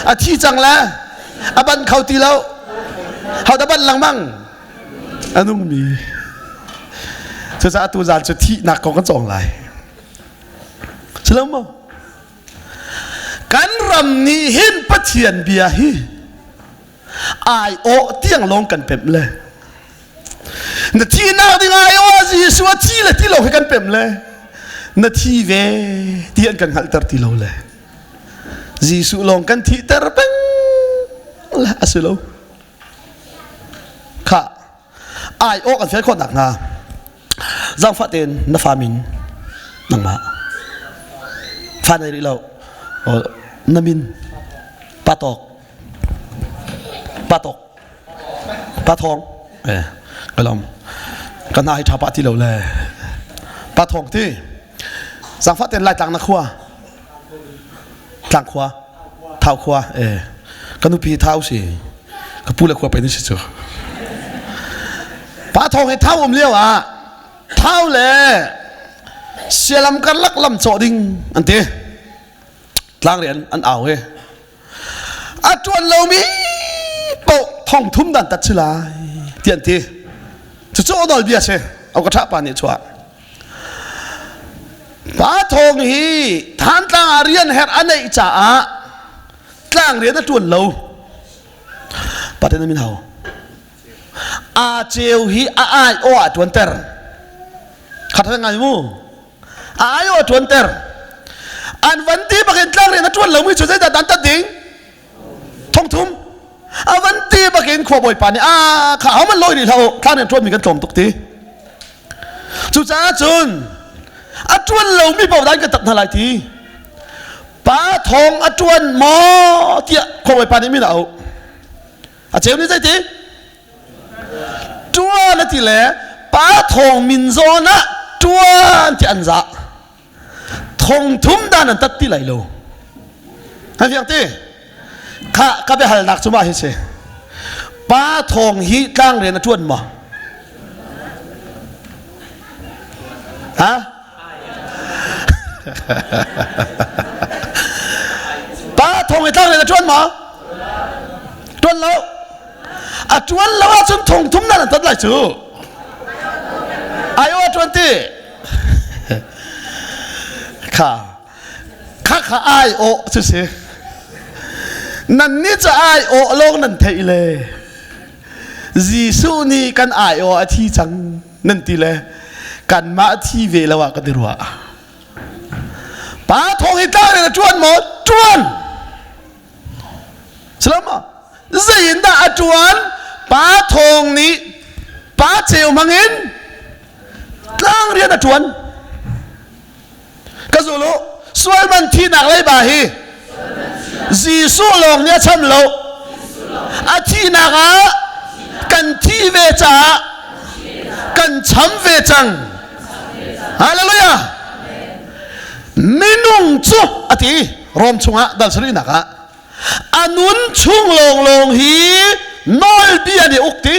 a thi cang le a ban kho ti lo. Hodah ban lengmang? A nungmi. Cucaah tu zan cu thihnak kong kan cawng lai. Si lo maw? Kan ram nih hin Pathian bia hi ai-awh tiang lawng kan pemh le na thihnak ding ai-awh ah Jesuh a thi le ti lo khi kan pemh le na thi ve ti an kan hngalhter ti lo le Jesuh lawng kan thihter peng le a si lo kha ai-awh kan fel khawh nakhnga zaangfah tein na fa min nangmah fa nei rih lo na min patok patok pathong eh kalom ka hna hi tha pa ti lo le pathong ti zaangfah tein laitlang na khua Tlangkhua, Thau khua, eh, ka nupi Thau si. Ka pu le khua pe ni si cu. Pa thawng hi Thau um lio ah Thau le Sialam karlak lam cawh ding an ti. Tlang rian an au he. A tuan lomi paoh thong thum dan tat si lai ti an ti. Cucu nawl bia si. Au ka tha pa nih chuah. Pa Thawng hi Thantlang ah rian herh a neih caah tlang rian a ṭuan lo. Paten a min hau. Aa ceu hi a ai aw ah ṭuanter. Khat ngai mu. A ai aw ṭuanter. An van ti bakin tlang rian a ṭuan lomi cu zeidah dan tat ding? Thongthum. A van ti bakin khuabawi pa nih a kha homan lawi rih hlah u tlang rian ṭuanmi kan tlawm tuk ti. Cucaah cun a ṭuan lomi paoh dan kan tat hna lai ti. Pa thawng a ṭuan maw tiah khuabawi pa nih min a auh. A cheu nih zeiti? Ṭuan a ti le pa thawng min zawn ah ṭuan ti an zah. Thong thum dan an tat ti lai lo. Kan fiang ti? Kha ka biahalnak cu mah hi si. Pa thawng hi tlang rian a ṭuan maw? Ha? Pa thawng hi tlang rian a ṭuan maw? Ṭuan lo. A ṭuan lo ahcun thong thum nan an tat lai cu. Ai aw ṭuan ti. Kha kha kha ai awh cu si nan nih cu ai awh lawng nan theih le Jesuh nih kan ai awh a thi cang nan ti le kanmah thi ve lo ah kan i ruah pa thawng hi tlang in a ṭuan maw ṭuan Salama zei in dah a ṭuan pa thawng nih pa ceu hmangin tlang rian a ṭuan Ka zul u, sual man thihnak leiba hi Jesuh lawng nih a cham lo. A thihnak ah kan thi ve caah kan cham ve cang. Hallelujah! Minung cu a ti Rom chungah dal sarihnak ah a nun chung lawnglawng hi nawlbia nih uk ti.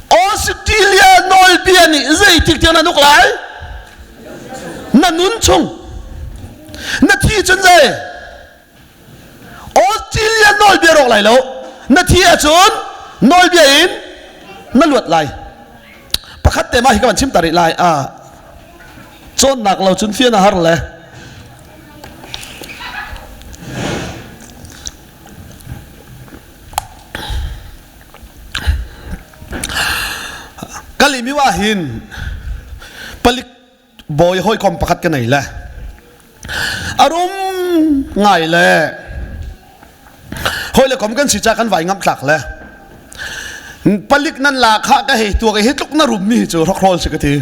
Australia nawlbia nih zeitik tiang na nuk lai? Na nun chung. Na thi cun zei? Australia nawlbia rawk lai lo. Na thi ahcun nawlbia in na luat lai. Pakhat te mah hi ka van chim ta rih lai. Ah, cawnnak lo cun fian a har le. Kalimiu ah hin palik bawi hawikom pakhat ka nei le a rum ngai le hawi le kom kan si ca kan vai ngam tlak le palik nan la kha ka hei tuak i hi tluk na rum mi cu hrokhrawl si ka ti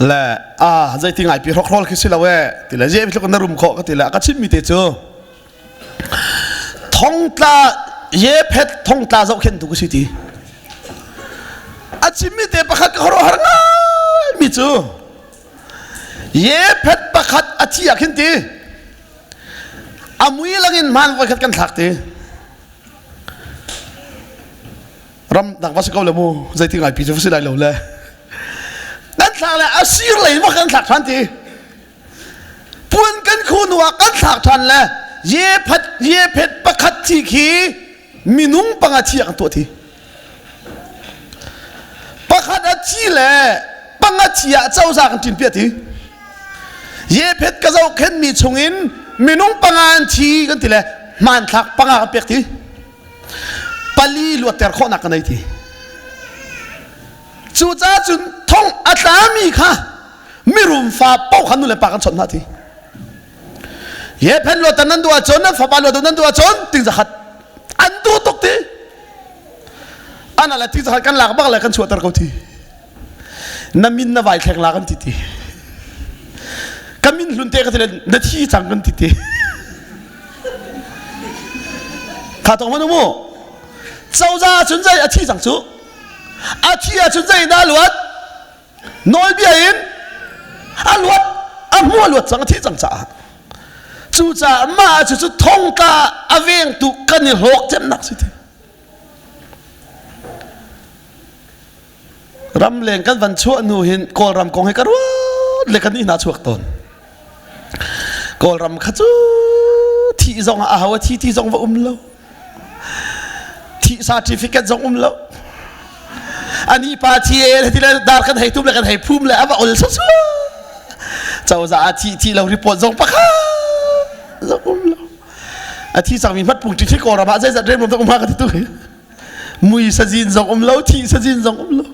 le a zeiti ngai pi hrokhrawl khi si lo e ti le je tluk na rum khawh ka ti le ka chim mi te cu thongtla ye phet thongtla zohkhentu ka si ti. A chimmi te pakhat ka khuaruahhar ngaimi cu Yephet pakhat a thi ah khin ti a mui langin hmaan voikhat kan thlak ti ram dang va si ko le mu zeiti ngai pi cu va si lai lo le kan thlak le a sir lei maw kan thlak than ti puan kan khu nu ah kan thlak than le yephat yephet pakhat thi khi minung panga thi ah kan tuah thi Pakhat a thi le panga thi ah cozah kan ṭin piah ti. Yephet ka zohkhenmi chungin minung panga an thi kan ti le hmanthlak panga kan pek ti. Pali luatter khawhnak ka nei ti. Cucaah cun thong a tlami kha mirum fa paoh kha nu le pa kan chawnh hna ti. Yephen luatan nan duh ahcun nan fapa luatan nan duh ahcun ting zakhat an duh tuk ti. Ana le ti zakhat kan lak bak le kan chuahter ko ti. Na min na vai thleng la kan ti ti. Ka min hlun te ka ti le na thi cang kan ti ti. Kha tong manu mu. Cozah cun zei a thi cang cu. A thi ahcun zei dah luat? Nawlbia in a luat a hmu a luat cang a thih cang caah cucaah mah cu cu thongtla a vengtu kan i hlawk cemnak si ti ramleng kan van chuah hnu hin kawlram kong hi ka ruat le kan ih hna chuak tawn kawlram kha cu thih zong ah a ho a thi ti zong va um lo Thih certificate zong um lo. Ani pa thi e ti le dar kan hei tum le kan hei phum le ava ol su su. Cozah ah thi thi lo report zong pakhat zong um lo. A thi cangmi hmat pung ti Kawlram ah zeizat rem rom um ha ka ti tu hi. Mui sazin zong um lo, thi sazin zong um lo.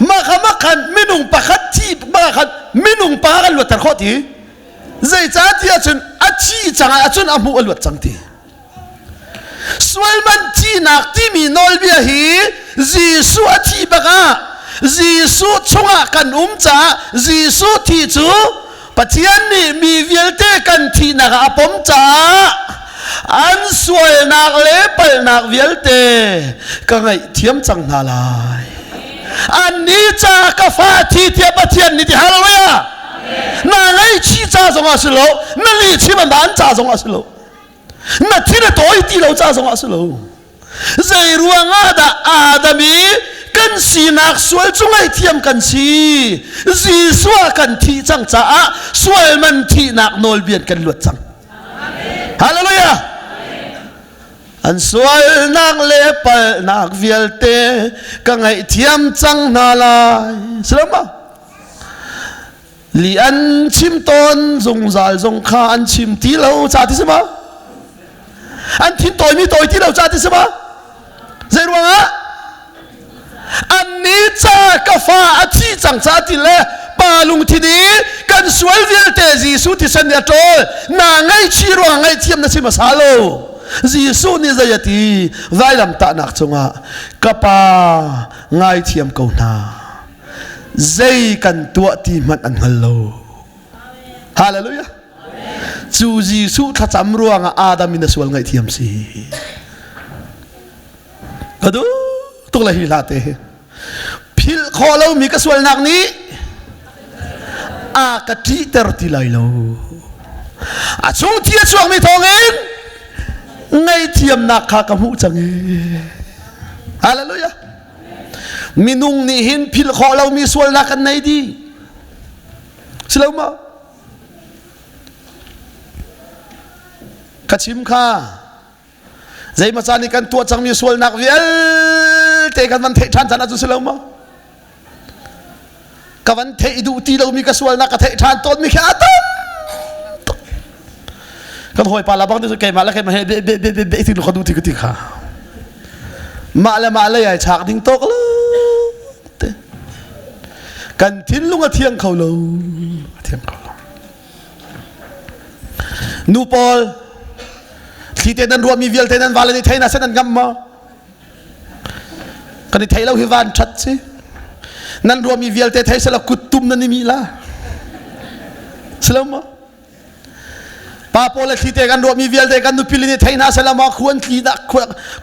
Mah kha mah khan minung pakhat thi mah khan minung pa kan luatter khawh ti. Zeicahtiah cun a thi cang ahcun a hmuh a luat cang ti. Sualman thihnak timi nawlbia hi Jesuh a thih bak ah Jesuh chungah kan um caah Jesuh thi cu Pathian nih mi vialte kan thihnak ah a pom caah an sualnak le palhnak vialte ka ngaihthiam cang hna lai. Annih ca ka fa thi tiah Pathian nih ti hallelujah. Na ngaihchih ca zongah si lo, na lihchim an an ca zongah si lo, na thin a tawi ti lo ca zongah si lo. Zei ruangah dah Adam i kan sinak sual cu ngaihthiam kan si. Jesuh ah kan thih cang caah sual man thihnak nawlbia kan luat cang. Hallelujah. An sualnak le palhnak vialte ka ngaihthiam cang hna lai. Salama. Li an chim tawn zungzal zong kha an chim ti lo ca ti si ma? An thin tawimi tawi ti lo ca ti si ma? Zei ruangah? Annih ca ka fa a thi cang ca ti le pa lungthin i kan sual vialte Jesuh thisen nih a ṭawl naa ngaihchih ruangah ngaihthiam na si hmasa lo. Jesuh nih zei a ti? Vailamtahnak cungah ka pa ngaithiam ko hna. Zei kan tuah ti hmanh an hngal lo. Hallelujah. Cu Jesuh thlacam ruangah Adam in a sual ngaihthiam si. Ka duh tuk le hi hla te hi. Philh khawh lomi ka sualnak nih a ka ṭihter ti lai lo. A chung thi a chuakmi thawngin ngaihthiamnak kha ka hmuh cang i. Hallelujah. Minung nih hin philh khawh lomi sualnak kan nei dih. Si lo maw? Ka chim kha Zeimaw caan i kan tuah cangmi sualnak vialte kan van theih ṭhan caan ahcun si lo maw? Ka van theih duh ti lomi ka sualnak ka theih ṭhan tawnmi khi a tam tuk. Kan hawipa la bang nih keimah le keimah he be be be be be ti ka duh ti ka ti kha. Mah le mah lei ai chak ding tawk lo te. Kan thinlung a thiang kho lo. A thiang kho lo. Nu pawl thli te nan ruahmi vialte nan vale nih thei na sen an ngam maw? Kan i thei lo hi van ṭhat si. Nan ruahmi vialte thei sela kuttum nan i mi la. Si lo maw? Pa pawl le thli te kan ruahmi vialte kan nupi nih thei hna sela maw khuan thli nak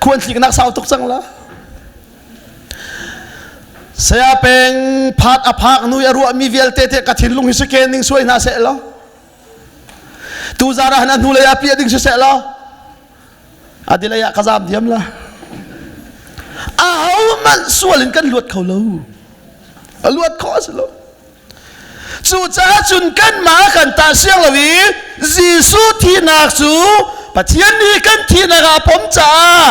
khuan thlik nak sau tuk cang la. Saya peng phat a phak nu i a ruahmi vialte te ka thinlung hi seken ning suai hna seh law tu zara han a hnu lei ah piah ding siseh law a dilei ah ka zam diam la aho manh sual in kan luat kho lo a luat kho a si lo Cucaah cun kanmah kan tah siang lo i Jesuh thihnak cu Pathian nih kan thihnak ah a pom caah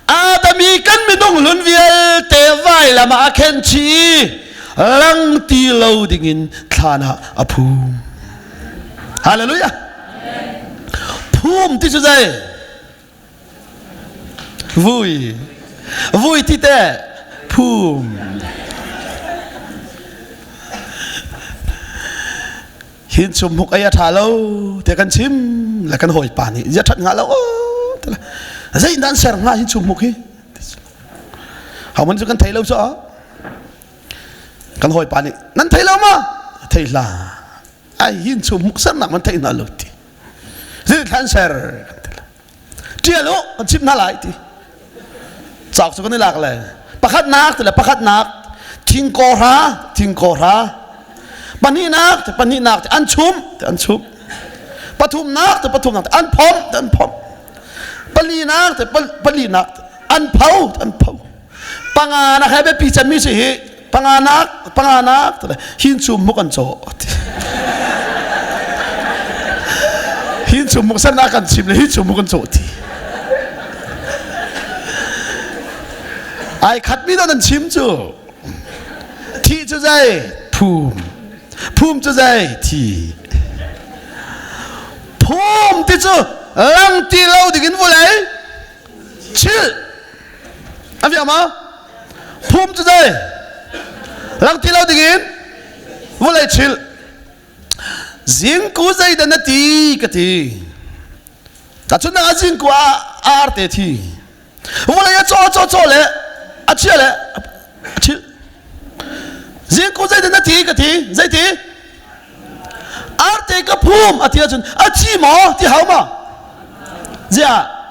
Adam i kan minung hlun vialte vailam ah a khenh chih i lang ti lo dingin thlan ah a phum. Hallelujah. Phum ti cu zei? Vui. Vui ti te phum. Hin chum huk ei a ṭha lo te kan chim le kan hawipa nih zia ṭhat hnga lo zei nan ser hnga hin chum huk hi Hauman cu kan thei lo cu kan hawipa nih nan thei lo ma thei hlah ai hin chum huk sernak man thei hna lo ti Zil thlan ser kan ti la. Ṭial u kan chimh hna lai ti. Cauk cu kan i lak le pakhatnak ti le pakhatnak thingkaw hra thingkaw hra pahnihnak ti pahnihnak ti an chum ti an chum pathumnak ti pathumnak ti an phomh ti an phomh palinak ti palinak ti an pho ti an pho panganak he biapi cemmi si hi panganak panganak hin chum muk an caw hin chum muk san kan chim le hin chum muk an caw ti ai khat mi nan chim cu thi cu zei phum phum cu zei thi phum ti cu lang ti lo ding in vulei chil A fiang ma? Phum cu zei? Lang ti lo dingin vawlei chilh. Zingku zei dah na ti ka ti. Tahchunhnak ah zingku ah ar te thi. Vawlei a caw caw caw le a chia le a chilh. Zingku zei dah na ti ka ti. Zei ti? Arte ka phum a ti ahcun a thi maw ti hau ma? Ziah?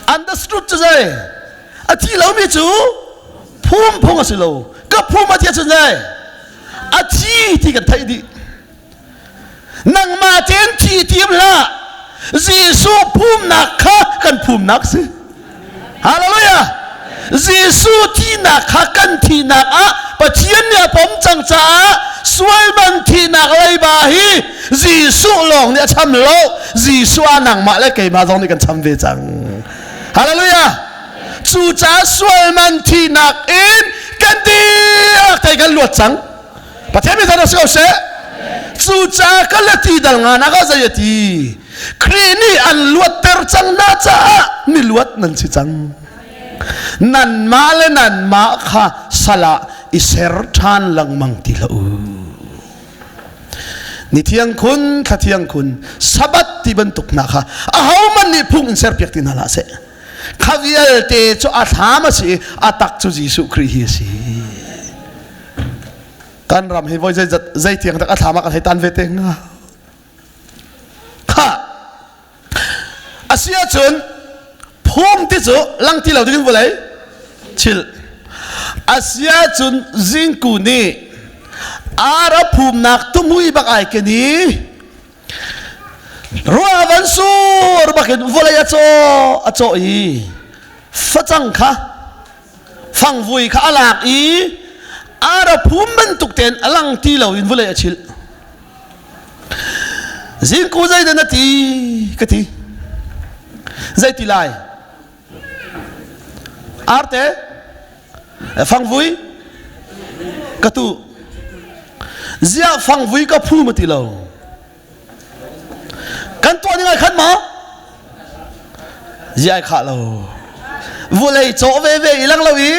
Understood cu zei? A thi lomi cu phum phung a si lo. Ka phum a ti ahcun zei? A thi ti kan theih dih. Nangmah tein thi tim hlah. Jesuh phumnak kha kan phumnak si. Hallelujah! Jesuh thihnak kha kan thihnak ah Pathian nih a pom cang caah sual man thihnak leiba hi Jesuh lawng nih a cham lo. Jesuh ah nangmah le keimah zong nih kan cham ve cang. Hallelujah! Cucaah sual man thihnak in kan dihlak te kan luat cang. Pathian mi thar si ko seh. Cucaah ka le ti dal nga nak ah zei a ti? Khrih nih an luatter cang hna caah miluat nan si cang. Nanmah le nanmah kha sal ah i ser ṭhan lengmang ti hlah u. Ni thiang khun, thla thiang khun, Sabbath ti bantuk hna kha ahohmanh nih phung in serpiak ti hna hlah seh. Kha vialte cu a thlam a si i a tak cu Jesuh Khrih hi a si. Kan ram hi voi zei tiang dak a thlam ah kan hei tan ve te hnga. Kha a si ahcun phum ti cu lang ti lo dingin vawlei chil a si ahcun zingku nih ara phumnak tumui bak ai ken i ruah van sur bakin vawlei a caw a cawh i facang kha fangvui kha a lak i ara phum bantuk tein a lang ti lo in vawlei a chilh Zingku zeidah na ti ka ti. Zei ti lai? Arte fangvui ka tu. Ziah fangvui ka phu ma ti lo. Kan tuah ning ai khat ma? Ziah ai khah lo. Vulei cawh ve ve i lang lo i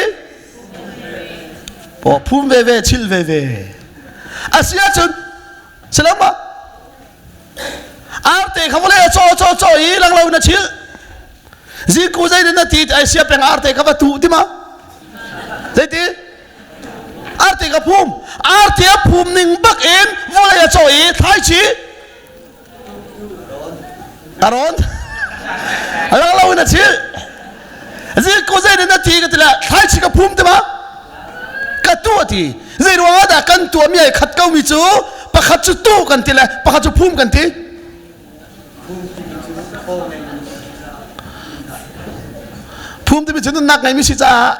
Aw phum veve chil veve. A si ahcun silam ma arte kha vawlei a caw caw caw i lang lo na chil ziku zei na ti ai sia peng arte kha va tu ti ma zeiti arte ka phum arte a phum ning bak in vawlei a caw i thlaichi Aron lang lo in a chil. Zilko zei na ti ka ti le thlaichi ka phum te ma ka tu ati zei ruang ah dah kan tuah mi ai khat ko mi cu pakhat cu tu kan ti le pakhat cu phum kan ti. Phum timi cu nunnak ngeimi si caah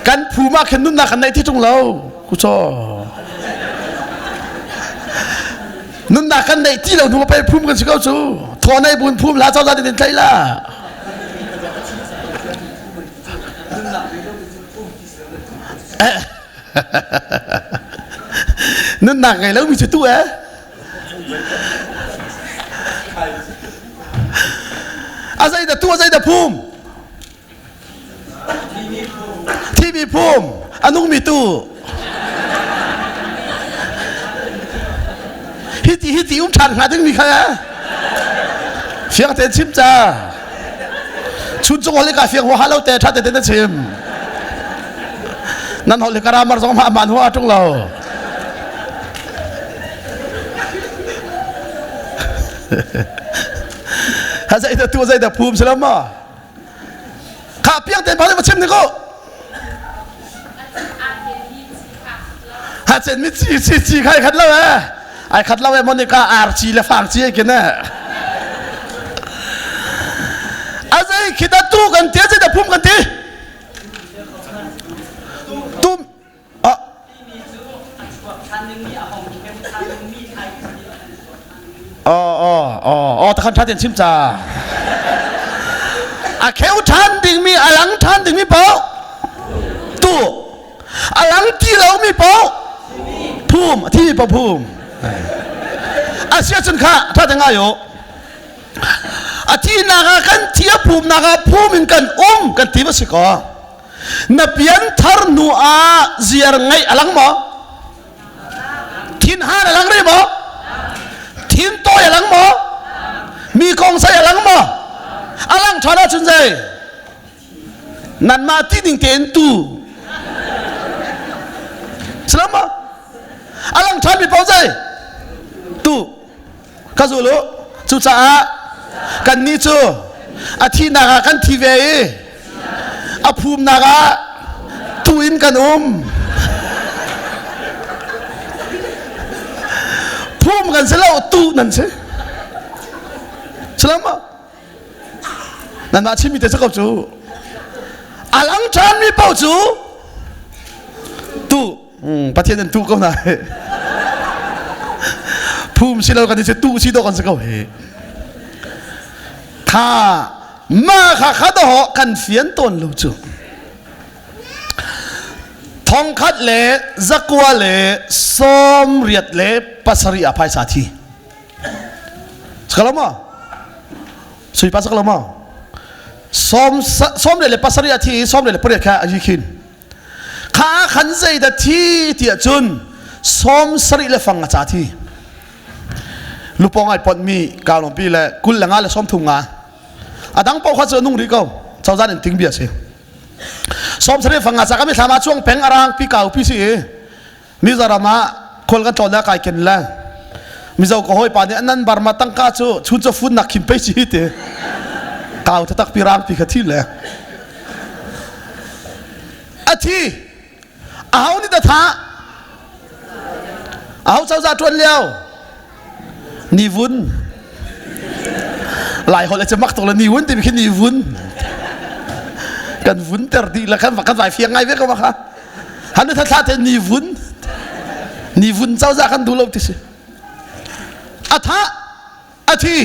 kan phum ah khin nunnak kan neih ti ṭung lo kucaw nunnak kan neih ti lo hnu pei phum kan si ko cu thaw nei bun phum la cozah tin thlei la. Nunnak ngei lomi cu tu eh. A zei dah tu a zei dah phum? Thimi phum, a nungmi tu. Hiti hiti um ṭhan hnga dingmi kha eh. Fiang tein chim ca. Chun cung hol ka fiang huaha lo te ṭha te na chim. Nan hol ka ramar zong ma man hua ṭung lo. Ha zei da tu zei da phum si lo ma? Kha piang ten pa va chim ni ko. Ha chen mi chi chi chi khai khat lo eh. Ai khat lo eh Monica ar chi le fang chi ai kin eh. A zei khi da tu kan ti zei da phum kan ti. Tum a Oh oh oh oh takhan tha ten chim cha. A kheu than ding mi a lang than ding mi pau tu a lang ti lo mi pau phum a thi mi pau phum a sia cun kha tha te ngai yo a thi nak ah kan thi a phum nak ah phum in kan um kan ti va si ko na pian thar hnu ah ziar ngaih a lang maw thin han a lang rih maw thin tawi a lang maw mi kong sai a lang maw a lang ṭhan ahcun zei nanmah ti ding tein tu salam ma a lang ṭhan mi paoh zei tu ka zul u cucaah kannih cu a thihnak ah kan thi ve i a phumnak ah tu in kan um phum kan si lo tu nan si salam ma nanmah chimmi te cu ko cu a lang ṭhanmi paoh cu tu Pathian an tu ko na phum si lo kan si tu si do kan si ko he kha ma kha kha do kan fian tawn lo cu thongkhat le zakua le 87 a phaisa thi Sakalama sui pa sakalama som som le pasarih a thi i som le pariat kha a yi khin kha khan zei da thi tiah cun 70 le fang a ca thi lupong ai pon mi kalompi le kul le nga le 30 nga a dang pau kha cu nung ri ko chozan in ting bia si 70 fang nga ca kami thlama chuang peng arang pi kau pi si Mizoram ah khual kan tlawn ah kai ken le Mizo ka hawi pa nih nan Burma tangka cu chun cu fun nak khim pei si ti kau tatak pi rang pi kha thi le a thi a hau ni da tha a hau cozah tuan lio ni vun lai holh cu mak tuk le ni vun timi khi ni vun kan vun ter dih le kan kan vai fiang ngai ve ko ma kha han thla thla te ni vun ni vun cozah kan duh lo ti si a tha a thi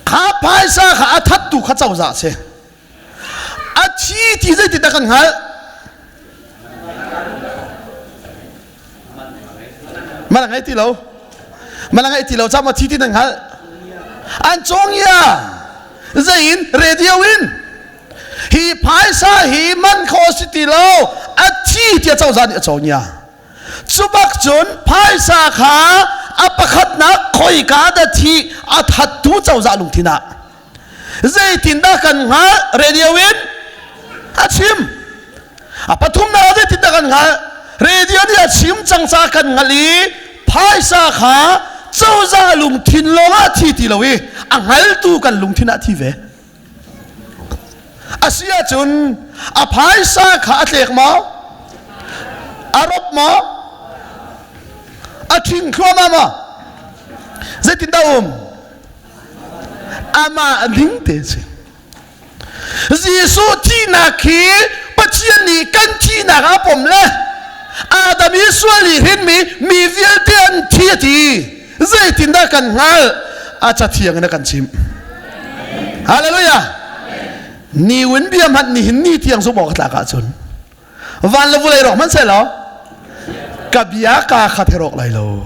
kha phaisa kha a that tu kha cozah si a thi ti zei ti dah kan hngalh mana ngei ti lo mana ngei ti lo cam a thi ti nan hngalh an cawng ya zei in radio in hi phaisa hi man kho si ti lo a thi tia cozah nih a cawn ya cu bak cun phaisa kha a pakhatnak khoika da thi a thattu cozah lungthin ah zeitindah kan hngalh radio in a chim a pathumnak zeitindah kan hngalh radio nih a chim cang ca kan hngalh i phaisa kha. Cozah lungthin lawngah thi ti lo i a hngaltu kan lungthin ah thi ve. A si ahcun a phaisa kha a tlek maw? A rop maw? A ṭhing thluahmah maw? Zeitindah um? Amah ning te si. Jesuh thihnak hi Pathian nih kan thihnak ah pom le Adam i sual i hrinmi mi vialte an thi a ti. Zeitindah kan hngalh? A cathiang in a kan chimh. Hallelujah. Niwin bia hmanh nihin ni tiang zumh awk a tlak ahcun van le vulei rawk hmanh seh law ka bia ka kha the rawk lai lo.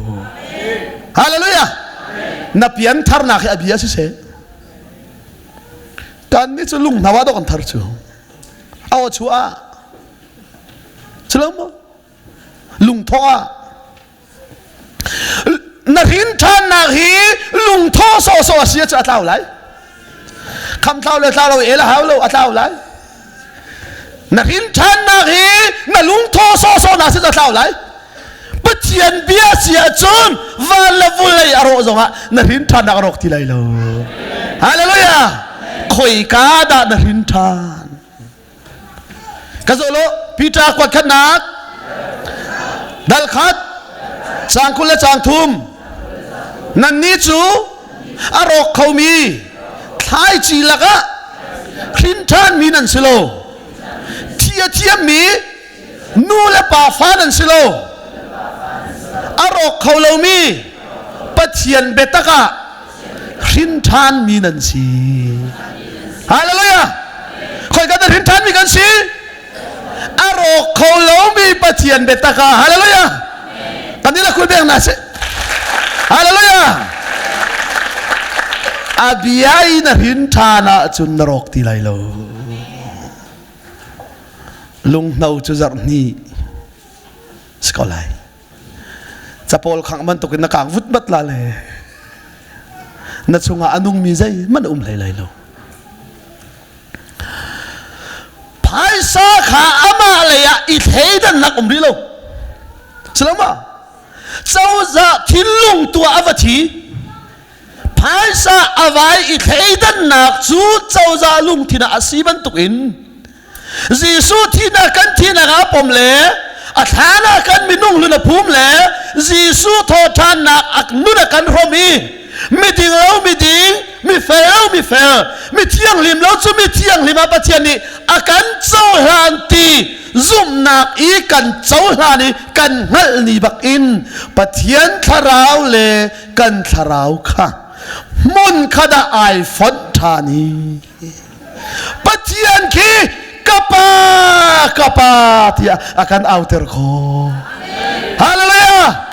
Hallelujah. Na pian tharnak hi a bia siseh. Kan nih cu lung hna ah dawh kan thar cu. Aw chu ah. Culo maw? Lungthawh ah. Na rin ṭhannak hi lungthawh sawhsawh a si cu a tlau lai. Kham tlau le tlau lo el a hau lo a tlau lai. Na rin ṭhannak hi na lungthawh sawhsawh na si cu a tlau lai. Pathian bia si ahcun van le vulei a rawh zongah na hrin ṭhannak a rawk ti lai lo. Hallelujah! Khoika dah na hrin ṭhan? Ka zoh lo Peter kuat khatnak dal khat caang 20 le caang 30 nannih cu a rawk khomi thlaici lakah hrin ṭhanmi nan si lo thi a thiammi nu le pa fa nan si lo a rawk kho lomi Pathian biatak ah hrin ṭhanmi nan si. Hallelujah! Khoi kan hrin ṭhanmi kan si? A rawk kho lomi Pathian biatak ah Hallelujah! Kan nih la kul beng na si. Hallelujah! A bia in a hrin ṭhan ahcun na rawk ti lai lo. Lunghno cu zarh hnih si ko lai. Capawl khangh bantukin na kang vutmat la le na chungah a nungmi zeihmanh a um hlei lai lo. Phaisa kha amah lei ah i thleidannak um rih lo. Silama cozah thinlung tuah a va thi. Phaisa a vai i thleidannak cu cozah lungthin ah a si bantukin Jesuh thihnak kan thihnak ah pom le a thlan ah kan minung hlun a phum le Jesuh thawhṭhannak a nun a kan hrawm i miding lo miding mifel lo mifel mi thianghlim lo cu mi thianghlim ah Pathian nih a kan cohlan ti zumhnak i kan cohlan i kan hngalh ni bak in Pathian thlarau le kan thlarau kha hmun khat ah ai fonh ṭhan i Pathian khi ka pa ka pa tiah a kan auter khawh. Hallelujah!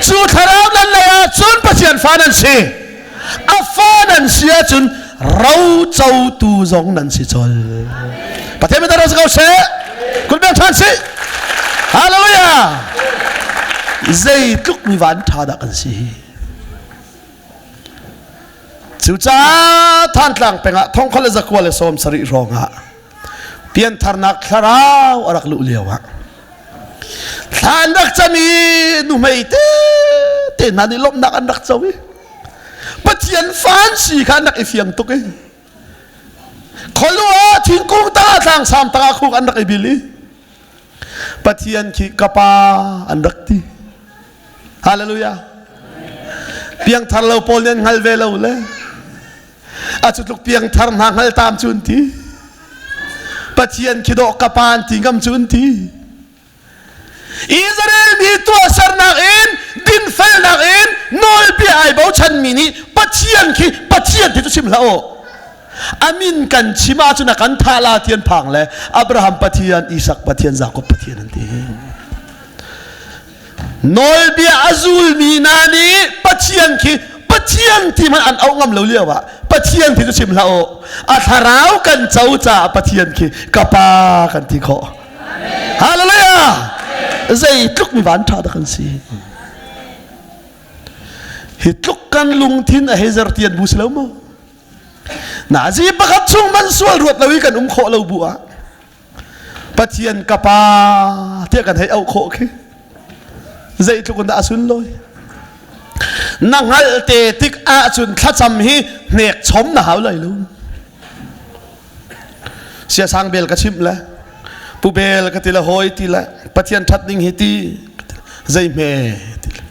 Cu thlarau nan lei ah cun Pathian fa nan si. A fa nan si ahcun ro cotu zong nan si col. Pathian mi ro ko seh. Kun beng ṭhan si. Hallelujah! Zeitluk mi van ṭha dah kan si. Cucaah Thantlang peng ah thongkhol le zakua le 70 hrawng ah piantharnak thlarau a rak luh lio ah thla an rak cam i nuhmei te te hna nih lawmhnak an rak co i Pathian fa an si kha an rak i fiang tuk i kholu ah thingkung tangah tlangsam tangah khuk an rak i bil i Pathian khi ka pa an rak ti. Hallelujah. Piangthar lo pawl nih an hngal ve lo le a cu tluk piangthar hna hngal tam cu an ti. Pathian khi dawh ka pa an ti ngam cu an ti. Israel mi tuahsernak in dinfelnak in nawlbia ai bochanmi nih Pathian khi Pathian ti cu chim hlah u. A min kan chim ahcun a kan thah la ti an phang le Abraham Pathian, Isak Pathian, Jakob Pathian an ti. Nawlbia a zulmi hna nih Pathian khi Pathian ti hmanh an auh ngam lo lio ah Pathian ti cu chim hlah u. A thlarau kan co caah Pathian khi ka pa kan ti khawh. Hallelujah! Zeitluk mi van ṭha dah kan si. Hi tluk kan lungthin a hei zertian bu si lo maw? Nazi pakhat chung man sual ruat lo i kan um khawh lo bu ah Pathian ka pa tiah kan hei auh khawh khi zeitluk in dah a sunlawi. Na hngalh te tik ahcun thlacam hi hnek chom na hau lai lo. Siasang bel ka chimh le pu bel ka ti le hawi ti le Pathian ṭhat ning hi ti zei hme ti le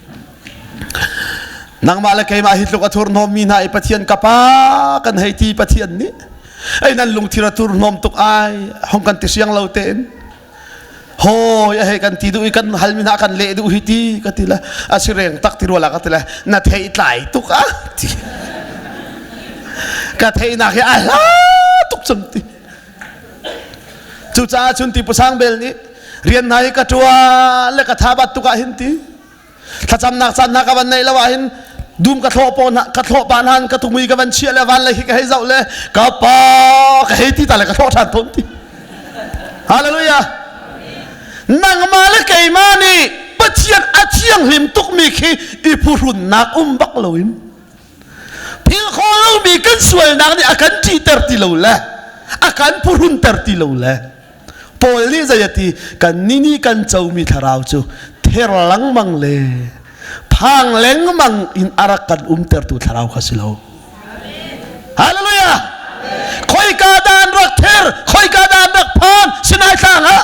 nangmah le keimah hi tluk a thurhnawm mi hna i Pathian ka pa kan hei ti Pathian nih ei nan lungthir a thurhnawm tuk ai hong kan ti siang lo tein hawi a hei kan ti duh i kan halmi hna kan leh duh hi ti ka ti le a si reng tak ti rua la ka ti le na thei tlai tuk a ti ka theihnak hi a hla tuk cang ti cucaah cun ti pusang bel nih rian hna hi ka ṭuan le ka tha bat tuk ah hin ti thlacamnak caan hna ka van neih lo ah hin dum ka thlawh paw hna ka thlawh pa hna ka tumui ka van chiah le van le hi ka hei zoh le ka pa ka hei ti ta le ka thlawh ṭhan tawn ti hallelujah nangmah le keimah nih Pathian a thianghlim tukmi khi i phuhrunnak um bak loin phil kho lomi kan sualnak nih a kan ṭihter ti lo le a kan phuhrunter ti lo le Paul nih zei a ti kan ni nih kan comi thlarau cu ther lengmang le phang lengmang in a rak kan umtertu thlarau kha si lo. Hallelujah! Khoika dah an rak ther, khoika dah an rak phan, Sinai tlang ah.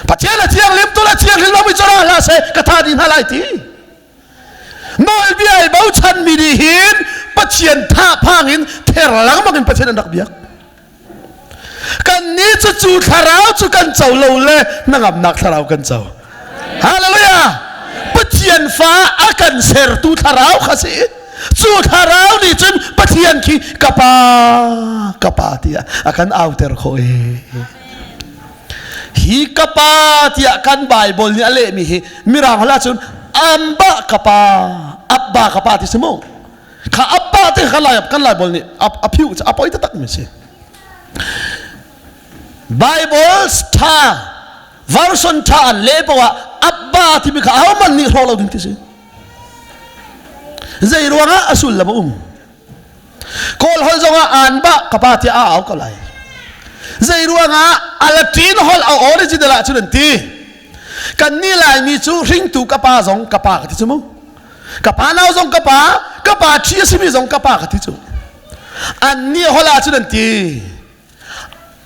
Pathian a thianghlim tu le thianghlim lomi cu ra hlah seh, ka tha dih hna lai ti. Nawlbia i bochanmi nih hin Pathian tha phang in ther lengmang in Pathian an rak biak. Kannih cu cu thlarau cu kan co lo le hnangamnak thlarau kan co. Hallelujah! Pathian fa a kan sertu thlarau kha si. Cu thlarau nih cun Pathian khi ka pa, ka pa tiah a kan auter khawh i. Hi ka pa tiah kan Bible nih a lehmi hi Mirang holh ahcun amba ka pa, abba ka pa ti si mu. Kha abba te kha lai kan Bible nih a phiu a poi taktak mi si. Bible tha version tha an leh poah abba timi kha ahohmanh nih hrawk lo ding ti si. Zei ruangah a sullam a um? Kawl holh zongah an ba ka pa tiah a au ko lai. Zei ruangah a Latin holh a original ah cun an ti. Kan nih Laimi cu hringtu ka pa zong ka pa ka ti cu mu. Ka pa nau zong ka pa, ka pa ṭhi a simi zong ka pa ka ti cu. An nih holh ah cun an ti.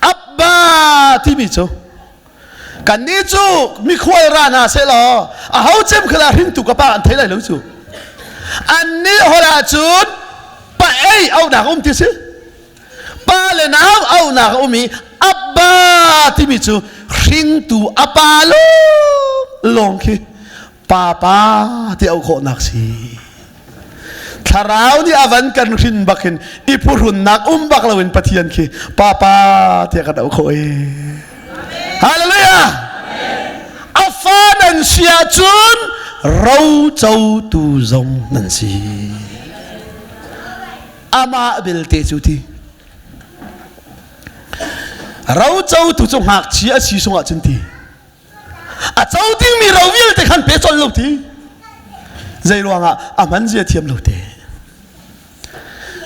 Abba timi cu kannih cu mikhual ra hna sehlaw aho cem kha dah hringtu ka pa an thei lai lo cu. Annih holh ah cun pa ei auhnak um ti si. Pa le nau auhnak a um i Abba timi cu hringtu a pa lawng khi pa pa ti auh khawhnak si. Thlarau nih a van kan hrin bak hin i phuhrunnak um bak loin Pathian khi Papa tiah kan auh khawh i. Hallelujah! A fa nan si ahcun rocotu zong nan si. Amah belte cu ti. Rocotu cu ngakchia a si sungah cun ti. A co dingmi ro vialte khan pe colh lo ti. Zei ruangah a hman zia thiam lo te.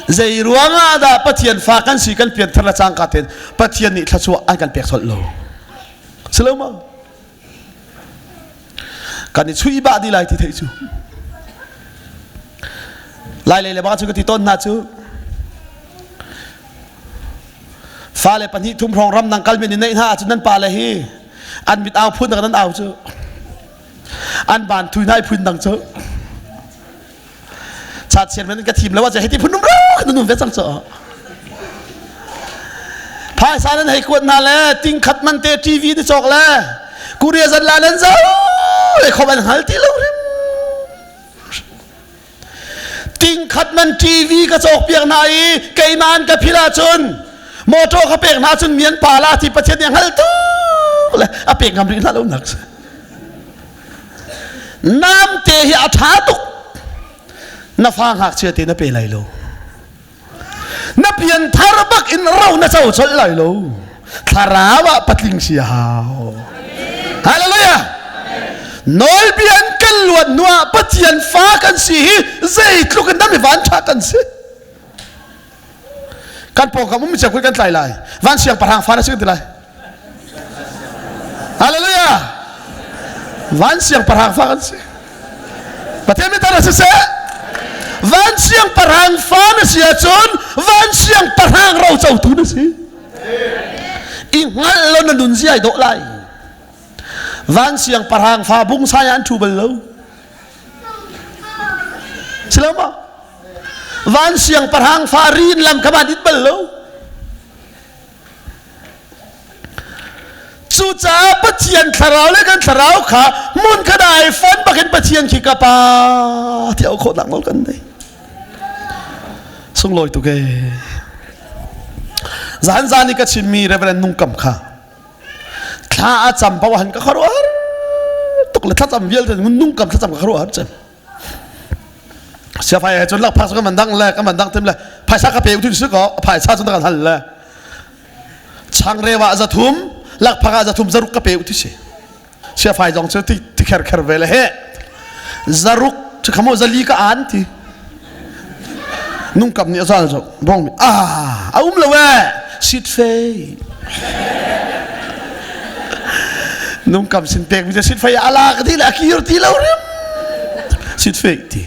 Zei ruangah dah Pathian fa kan si kan pianthar le cangka tein Pathian nih thluachuah an kan pek colh lo. Si lo maw? Kan i chuih bah dih lai ti theih cu. Lai lei le bang cu ka ti tawn hna cu. Fale pahnih thum hrawng ram nang kalmi ni neih hna ahcun nan pale hi an mit au phun dang nan au cu. An ban thui hna i phun dang cu. Chat sian men ka thim lo ah hei ti phun num ro kan num ve cang cu. Phaisa nan hei kuat hna le ting khat man te TV ni cawk le Korea zan la nan zo le khom an hngal ti lo rim. Ting khat man TV ka cawk piak hna i keimah an ka phil ahcun motor ka pek hna cun mian pa la ti Pathian nih a hngal tuk le a pek ngam rih hna lo nak Namte hi a ṭha tuk na fa ngakchia te na pe lai lo na pianthar bak in ro na co colh lai lo thlarau ah patling si a hau hallelujah nawlbia in kan luat hnu ah Pathian fa kan si hi zeitluk in dah mi van ṭha kan si kan pawngkam um cia kan tlai lai van siangpahrang fa na si kan ti lai hallelujah van siangpahrang fa kan si. Pathian mi tar siseh van siangpahrang fa na si ahcun van siangpahrang rocotu na si. I hngalh lo na nun zia ai dawh lai. Van siangpahrang fa bungsai ah an ṭhu bal lo. Silo ma? Van siangpahrang fa rin lam kha van it bal lo. Cucaah Pathian thlarau le kan thlarau kha hmun khat ah ai fon bakin Pathian khi ka pa ti au khawhnak nawl kan nei. Sunglawi tuk ee. Zan zan i ka chimmi Reverend Nungkam kha thla a cam paoh han ka khuaruahhar tuk le thlacam vialte nungkam thlacam ka khuaruahhar cem. Siafai he cun lakphak cu kan van dang le kan van dang tim le phaisa ka pe tu si ko phaisa cun kan hal le changreu ah zathum lakphak ah zathum zaruk ka pe tu si siafai zong cu ti ti kher kher ve le he zaruk cu khamo zali ka an ti nungkam nih a zal zo bong mi ah a um lo e sit fei nungkam sin pek mi sit fei ala ka ti le a kir ti lo rim sit fei ti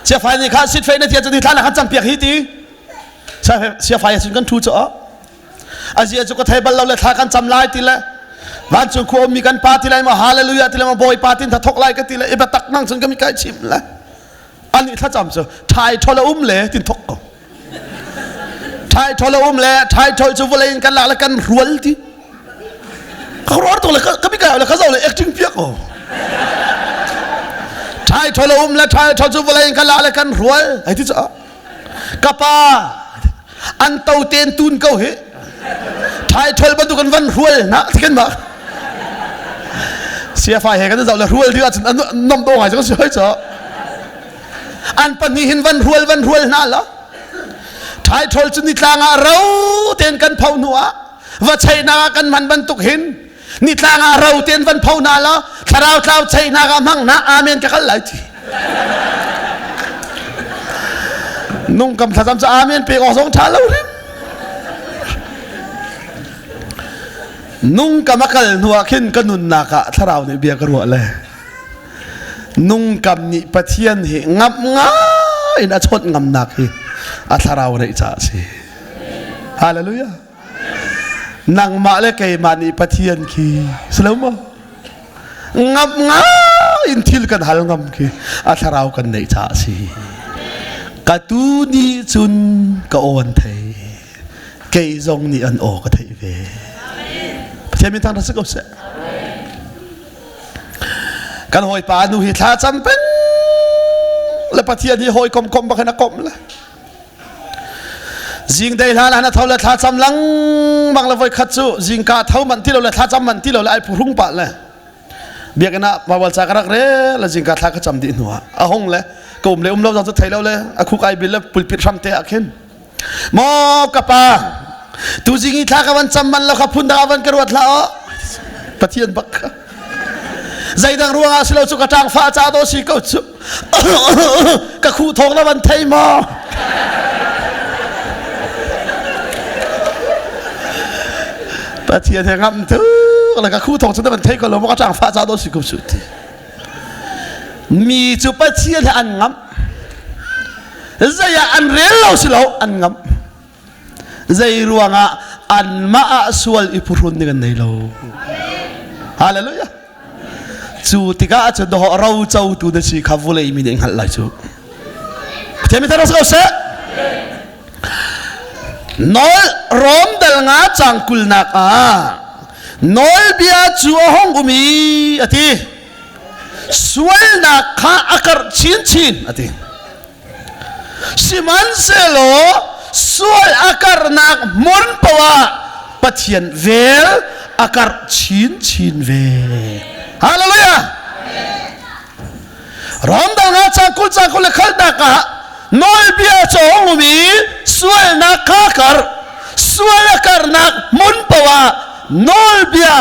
siafai nih kha sit fei na tia cu ni thla na kan cam piak hi ti siafai sin kan thu chu azia cu ka thei bal lo le thla kan cam lai ti le vancung khua ummi kan pa ti lai ma hallelujah ti le ma bawipa tin tha thok lai ka ti le i biatak nang cun ka mi kai chim le ani thlacam cu thai thol a um le tin thok ko thai thol a um le thai thol cu vawlei in kan lak le kan rual ti ka ruar tuk le ka mi kai le ka zo le acting piak ko thai thol a um le thai thol cu vawlei in kan lak le kan rual ai ti cu ka pa an to ten tun ko hi thai thol bantuk an van rual na tikan ma siafai he kan zoh le rual ding ahcun an nom do ngai cu si hoi cho an pahnih hin van rual van rual hna la thai thol cu nitlang ah ro ten kan pho hnu ah va cheihnak ah kan hman bantuk hin nitlang ah ro ten van pho hna la thlarau tlau cheihnak ah hmang hna amen ka kal lai ti nungkam thlacam cu amen pek awk zong ṭha lo hrim nungkam a kal hnu ah khin ka nunnak ah thlarau nih bia ka ruah le nungkam nih Pathian hi ngamh ngai in a chawnh ngamnak hi a thlarau neih caah a si hallelujah nangmah le keimah nih Pathian khi si lo maw ngamh ngai in thil kan hal ngam khi a thlarau kan neih caah a si ka tu nih cun ka aw an thei kei zong nih an aw ka theih ve Pathian min thang si ko seh kan hawipa nu hi thla cam peng le Pathian hi hawi kom kom bak in a komh le Zing dei hlan ah na tho le thla cam lengmang le voikhat cu zingka tho manh ti lo le thla cam manh ti lo le ai phuhrung pah le biakinn ah Bible ca ka rak rel le zingka thla ka cam dih hnu ah a hung le ka um le um lo zong cu thei lo le a khuk ai bil le pulpit hram te ah khin maw ka pa tu zing i thla ka van cam man lo kha phun dang ah van ka ruat hlah aw Pathian bak kha zeidang ruangah si lo cu ka ṭangfah ca do si ko cu ka khuh thawng na van thei maw Pathian he ngam tu le ka khuh thawng cu na van thei ko lo maw ka ṭangfah ca do si ko cu ti mi cu Pathian he an ngam zei ah an rel lo si lo an ngam zei ruangah anmah ah sual i phuhrun ding an nei lo hallelujah Cu tikah cun dawh ro cotu na si kha vulei mi nih hngalh lai cu. Pathian mi thar ko seh. Nawl Rom dal nga cang kulnak ah nawlbia cu a hong um i a ti. Sualnak kha a karh chinchin a ti. Sihmanhsehlaw sual a karhnak hmun poah Pathian vel a karh chinchin ve. Hallelujah! Ramdang ah cangkul cangkul le khalnak ah nawlbia cawng um i sualnak kha karh sual a karhnak hmun poah nawlbia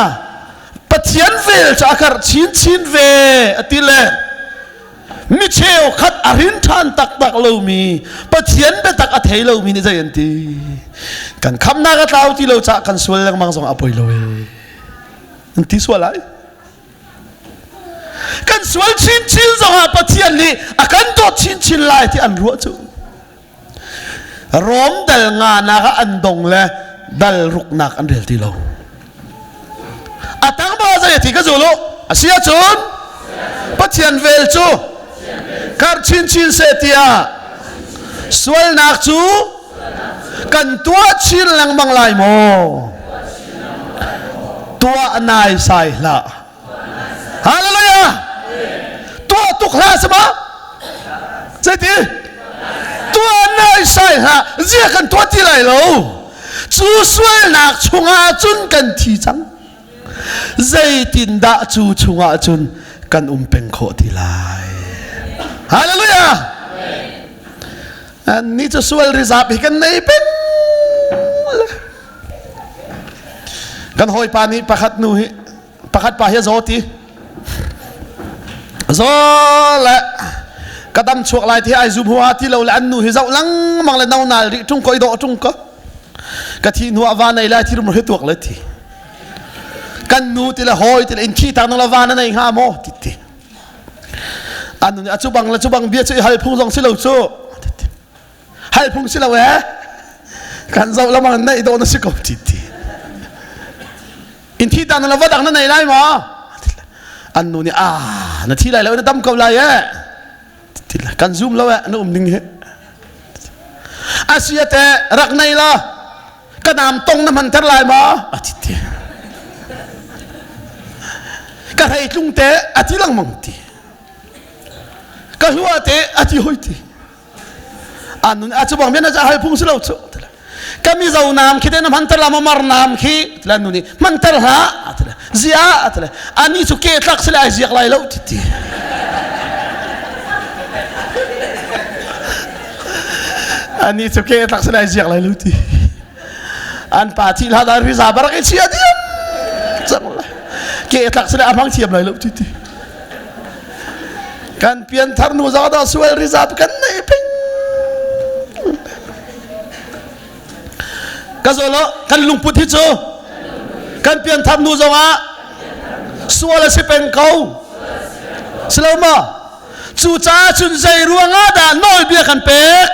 Pathian vel cu a karh chinchin ve a ti le mi cheukhat a rin ṭhan taktak lomi Pathian biatak a thei lomi nih zei an ti kan khamnak a tlau ti lo caah kan sual lengmang zong a poi lo e an ti sual ai. Kan sual chinchin zongah Pathian nih a kan dawt chinchin lai ti an ruah cu. Rom dal nga nak ah an dong le dal ruknak an rel ti lo. A tang ba zei ti ka zul u. A si ahcun Pathian vel cu karh chinchin seh tiah sualnak cu kan tuah chin lengmang lai maw? Tuah naisai hlah. Hallelujah! Tuah tuk hlah sama. Zeiti? Tuah naisai hlah. Zia kan tuah ti lai lo. Cu sualnak chungah cun kan thi cang. Zeitindah cu chungah cun kan um peng khawh ti lai? Hallelujah! Ni cu sual rizap hi kan nei peng. Kan hawipa nih pakhat nu hi pakhat pa hi a zaw ti. Zaw le ka dam chuak lai ti ai zum hua ti lo le an nu hi zoh lengmang le no nal rih tung ko i dawh tung ko. Ka thi hnu ah va nei lai thi rum hi tuak le ti. Kan nu ti le hawi ti le in thi tak nang la va na nei hnga maw ti ti. An nu nih a cu bang le cu bang bia cu i hal phung zong si lo cu. Hal phung si lo eh. Kan zoh lamang neih dawh na si ko ti ti. In thi ta na la va dang na nei lai maw? An nu nih ah na thi lai lo na dam ko lai eh. Ti kan zoom lo eh na um ding hi. Asia te rak nei la ka naam tong na hman ter lai maw? A ti ti. Ka hrei tlung te a ti lengmang ti. Ka hlua te a ti hoi ti. An a cu bang men a hal phung si lo cu. Ka mizo naam khi te na hman ter la mar naam khi la nu nih hman ter hlah zia atile ani cu ke tlak sile ai ziak lai lo ti ti. Ani cu ke tlak sile ai ziak lai lo ti. An pa thi hla da riza barak i chia diam cang la. Ke tlak sile a hmang thiam lai lo ti ti. Kan pianthar nu zong dah sual rizap kan nei ping. Ka zolo kan lungput hi cu kan pianthar nu zong ah sual a si peng ko. Silo ma? Cucaah cun zei ruangah dah nawlbia kan pek?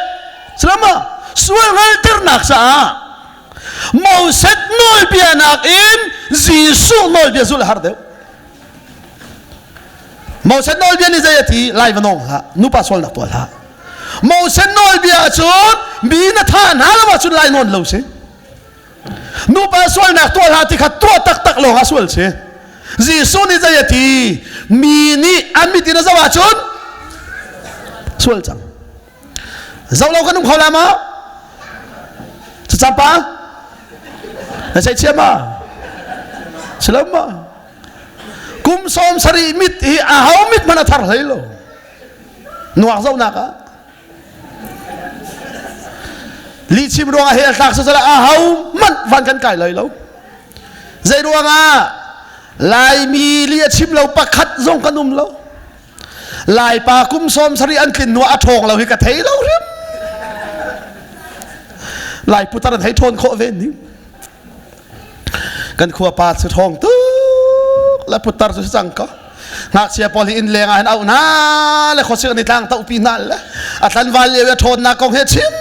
Silo ma? Sual hngalhternak caah Moses nawlbia nakin Jesuh nawlbia zulh a har deuh. Moses nawlbia nih zei a ti? Lai va nawng hlah, nupa sualnak tuah hlah. Moses nawlbia ahcun mi na thah hna lo ahcun lai nawn lo si. Nupa sualnak tuah hlah ti kha tuah taktak lawng ah sual si. Jesuh nih zei a ti? Mi nih an mit in a zoh ahcun sual cang. Zoh lo kan um kho la maw? Cucam pa? Na theih ma? Silam ma? Kum 70 mit hi a ho mit hmanh a thar hlei lo. Nuak zohnak ah. Lihchim ruangah hell tlak sisala a ho hmanh van kan kai lai lo. Zei ruangah Laimi li a chim lo pakhat zong kan um lo. Laipa kum 70 an tlin hnu ah a ṭhawng lo hi ka thei lo hrim. Lai putar an hei ṭhawn khawh ve ning. Kan khua pa cu ṭhawng tuk le putar cu si cang ko. Ngakchia pawl hi inn leng ah hin auh hna le khuasik an i tlang tohpi hna le a tlanval lio i a ṭhawnnak kong he chim.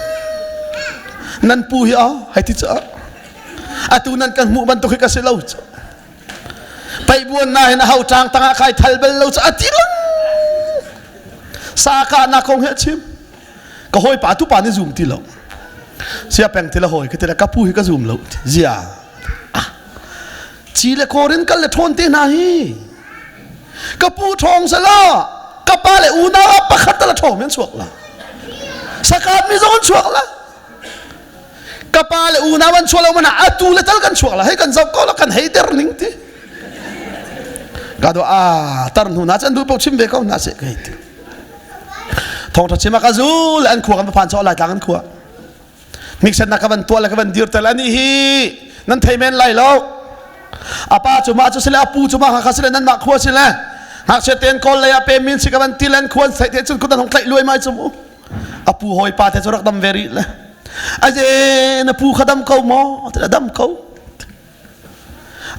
Nan pu hi aw hei ti cu atu nan kan hmuh bantuk hi ka si lo cu. Paihbuan na hin a ho ṭang tangah kai thal bal lo cu a ti lang. Sa kahnak kong he a chim. Ka hawipa tu pa nih zum ti lo. Sia peng ti la hawi ka ti la ka pu hi ka zum lo. Zia. Ah. Ci le kawr in kal le ṭhawn te hna hi. Ka pu ṭhawng sela ka pa le unau ah pakhat tal a ṭhawng mi an chuak la. Sakat mi zong an chuak la. Ka pa le unau an chuah lo mana atu le tal kan chuak la hei kan zoh ko la kan hei der ning ti. Ka do a tar hnu na chan du po chim ve ko na se kai ti. Thawngtha chim ka zul an khua kan phan chaw lai tlang an khua. Mixer na ka van tua le ka van dir tel ani hi nan thei men lai lo. Apa cu ma cu sile apu cu ma kha sile nan mah khua sile. Ngakchia ten kawl lei ah pe min si ka van til an khuan sai te cun kutan hong tlaih luai mai cu mu. A pu hawi pa te cu rak dam ve rih le. Aye na pu kha dam ko maw? Ti dam ko.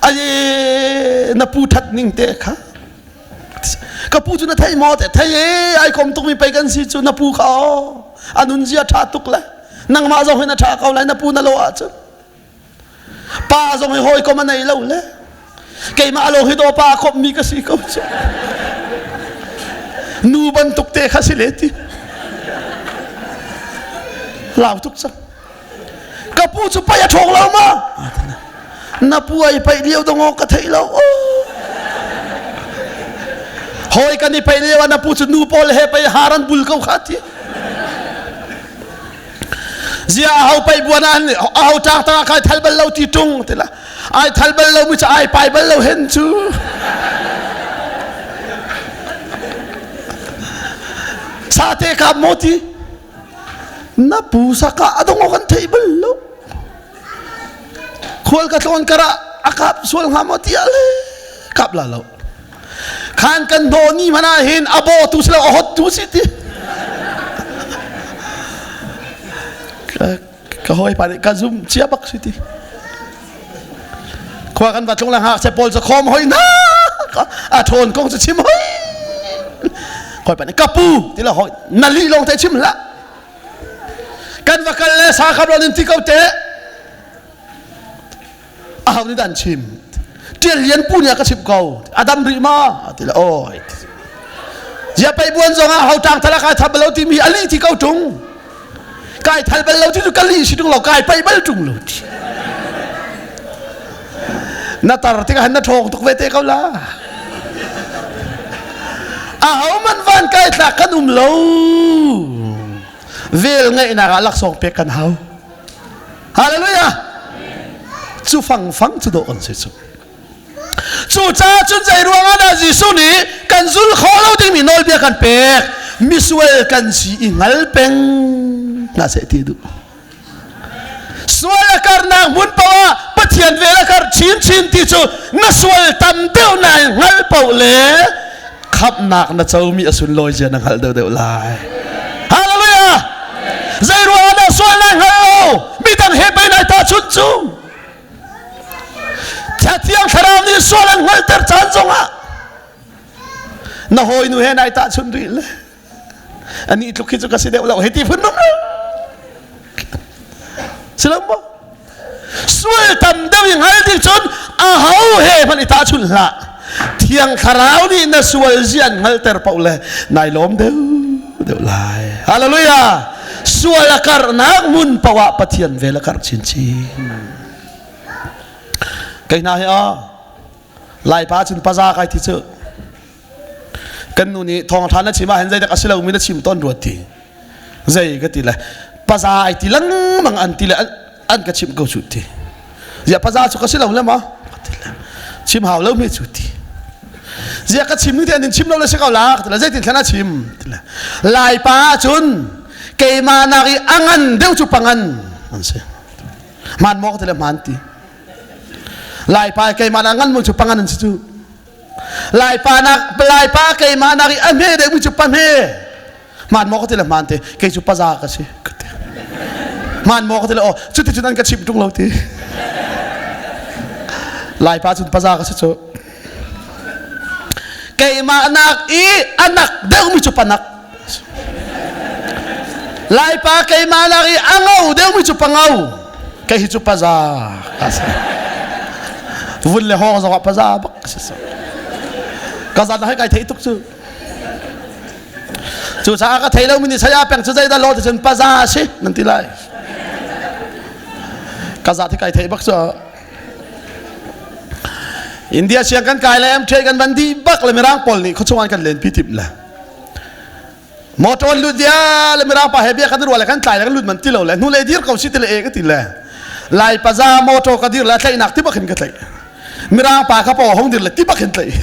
Aye na pu that ning te kha. Ka pu cu na thei maw te thei e ai kom tuk mi pei kan si cu na pu kha aw a nun zia ṭha tuk le nangmah zong hin a ṭha ko lai na pu na lo ahcun pa zong hi hawikom a nei lo le keimah lo hi daw pa khop mi ka si ko cu nu bantuk te kha si le ti lau tuk cang ka pu cu pai a ṭhawng lo ma na pu ai paih lio dong ka theih lo hawi kan i paih lio ah na pu cu nu pawl he pei har an bul ko kha ti zia aho paih buan ah aho ṭang tang ah kai thal bal lo ti ṭung ti la ai thal bal lo mi cu ai pai bal lo hen cu sate kap maw ti na pu saka adong kan thei bal lo khual ka tlawn karah a kap sual hnga maw ti le kap la lo khan kan daw ni mana hin a bo tu si lo a hot tu si ti ka hoi pa ka zum chia bak si ti khua kan va tlung la ngak se pawl cu khom hoi na a ṭhawn kong cu chim hoi hoi pa nih ka pu ti la hoi na li lawng te chim hlah kan va kal le sa khap lo in ti ko te a hau nih dan chim ṭial lian pu nih a ka chimh ko a dam rih ma ti la oi zia pei buan zong ah ho ṭang thala kai thap lo timi a li ti ko ṭung kai thal bal lo ti cu ka li si ṭung lo kai pei bal ṭung lo ti na tar tikah na ṭhawng tuk ve te ko la a ho man van kai tlak kan um lo vel ngeihnak ah laksawng pek kan hau Hallelujah! Cu fangfang cu dawh kan si cu. Cucaah cun zei ruangah dah Jesuh nih kan zul khawh lo dingmi nawlbia kan pek? Misual kan si i hngal peng hna seh ti duh. Sual a karnak hmun paoh ah Pathian vel a kar chinchin ti cu na sual tam deuh na hngal paoh le khamhnak na comi a sunlawi zia na hngalh deuhdeuh lai. Hallelujah! Zei ruangah dah sual na hngal lo? Midang he pei nai tahchunh cu. Thiang Thlarau nih sual an hngalhter caan zongah na hawinu he nai tahchunh rih le ani tluk hi cu ka si deuh lo hei ti phun bang si lo maw sual tam deuh i hngal ding cun aho he hmanh i tahchunh hlah thiang thlarau nih na sual zian hngalter paoh le nai lawm deuh deuh lai hallelujah sual a karhnak hmun paoh ah pathian vel a karh chinchin kei hna hi a laipa cun paza kai ti cu kan nu nih thawngṭha na chim ah hin zeidak a si lomi na chim tawn ruat ti zei ka ti le paza ai ti lengmang an ti le an ka chimh ko cu ti zia paza cu ka si lo le ma chim hau lo mi cu ti zia ka chim ni te an in chim lo le si ko la ka ti le zeitin thlen a chim ti le laipa cun keimah nak i a ngan deuh cu pangan an si hmaan maw ka ti le hmaan ti laipa keimah nak ngan mu cu pangan an si cu Laipa nak Laipa keimah nak i a hme deuhmi cu pa hme hmaan maw ka ti le hmaan te kei cu paza ka si ka ti hmaan maw ka ti le aw cuti cun an ka chimh ṭung lo ti Laipa cun paza ka si cu keimah nak i a nak deuhmi cu panak Laipa keimah nak i a ngo deuhmi cu pangau kei hi cu paza ka si vun le hawng zong ah paza bak si so ka zat hai kai thei tuk cu cu caah ka thei lomi nih saya peng cu zeidah lo ti cun paza si nan ti lai ka zat hi kai thei bak cu India siang kan kai le MTA kan van di bak le mirang pawl nih khuachung an kan len pi timh le Motor lut dia le mirang pa he bia kan ruah le kan tlai le kan lut man ti lo le hnu le dir ko si ti le e ka ti le lai paza motor ka dir le tlaihnak ti bak in ka tlaih mirang pa kha paw hong dir le ti bak in tlaih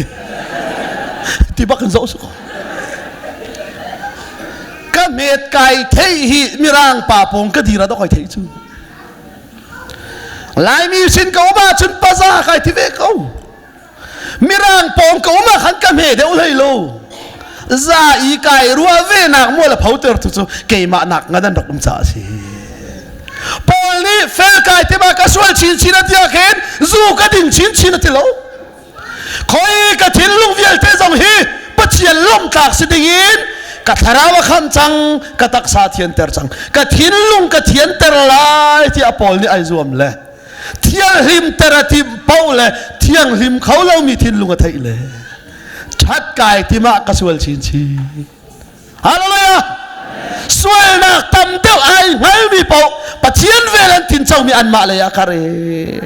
ti bak in zoh su ko ka met kai thei hi mirang pa pong ka dir a dok ai thei cu laimi sin ko ma cun paza kai ti ve ko Mirang pawng ka um ah khan ka hme deuh hlei lo. Za i kai ruah ve nak mual a photer tu cu keimah nak ngan an rak um caah a si. Paul nih fel kai te ma ka sual chinchin a ti ah khin zu ka ding chinchin a ti lo. Khoi ka thinlung vialte zong hi Pathian lawmhtlak si dingin ka thlarau a khamh cang, ka taksa thianter cang, ka thinlung ka thianter lai tiah Paul nih ai zuam le thianghlimter a timh paoh le thianghlim kho lomi thinlung a theih le ṭhat kai timah ka sual chinchin. Hallelujah! Sualnak tam deuh ai hngalmi paoh Pathian vel an tincomi anmah lei ah kar i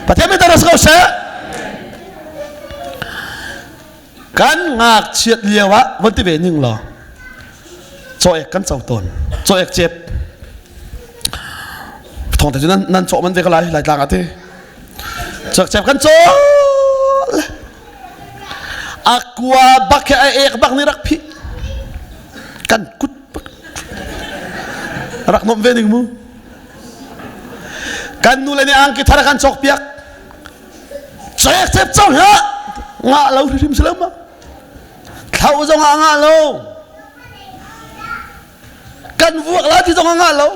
Pathian mi tar ko seh. Kan ngakchiat lio ah von ti ve ning law cawek kan co tawn. Cawek cep. Thong te cu nan nan cawh man ve ko lai Laitlang ah ti. Cawek cep kan caw. A kua bak he a ek bak nih rak phih. Kan kut bak rak nomh ve ning mu. Kan nu le nih angki thar kan cawk piak. Cek cep co hlah. Ngah lo hrim si lo ma. Thlau zong ah ngah lo. Kan vuak la ti zong ah ngah lo.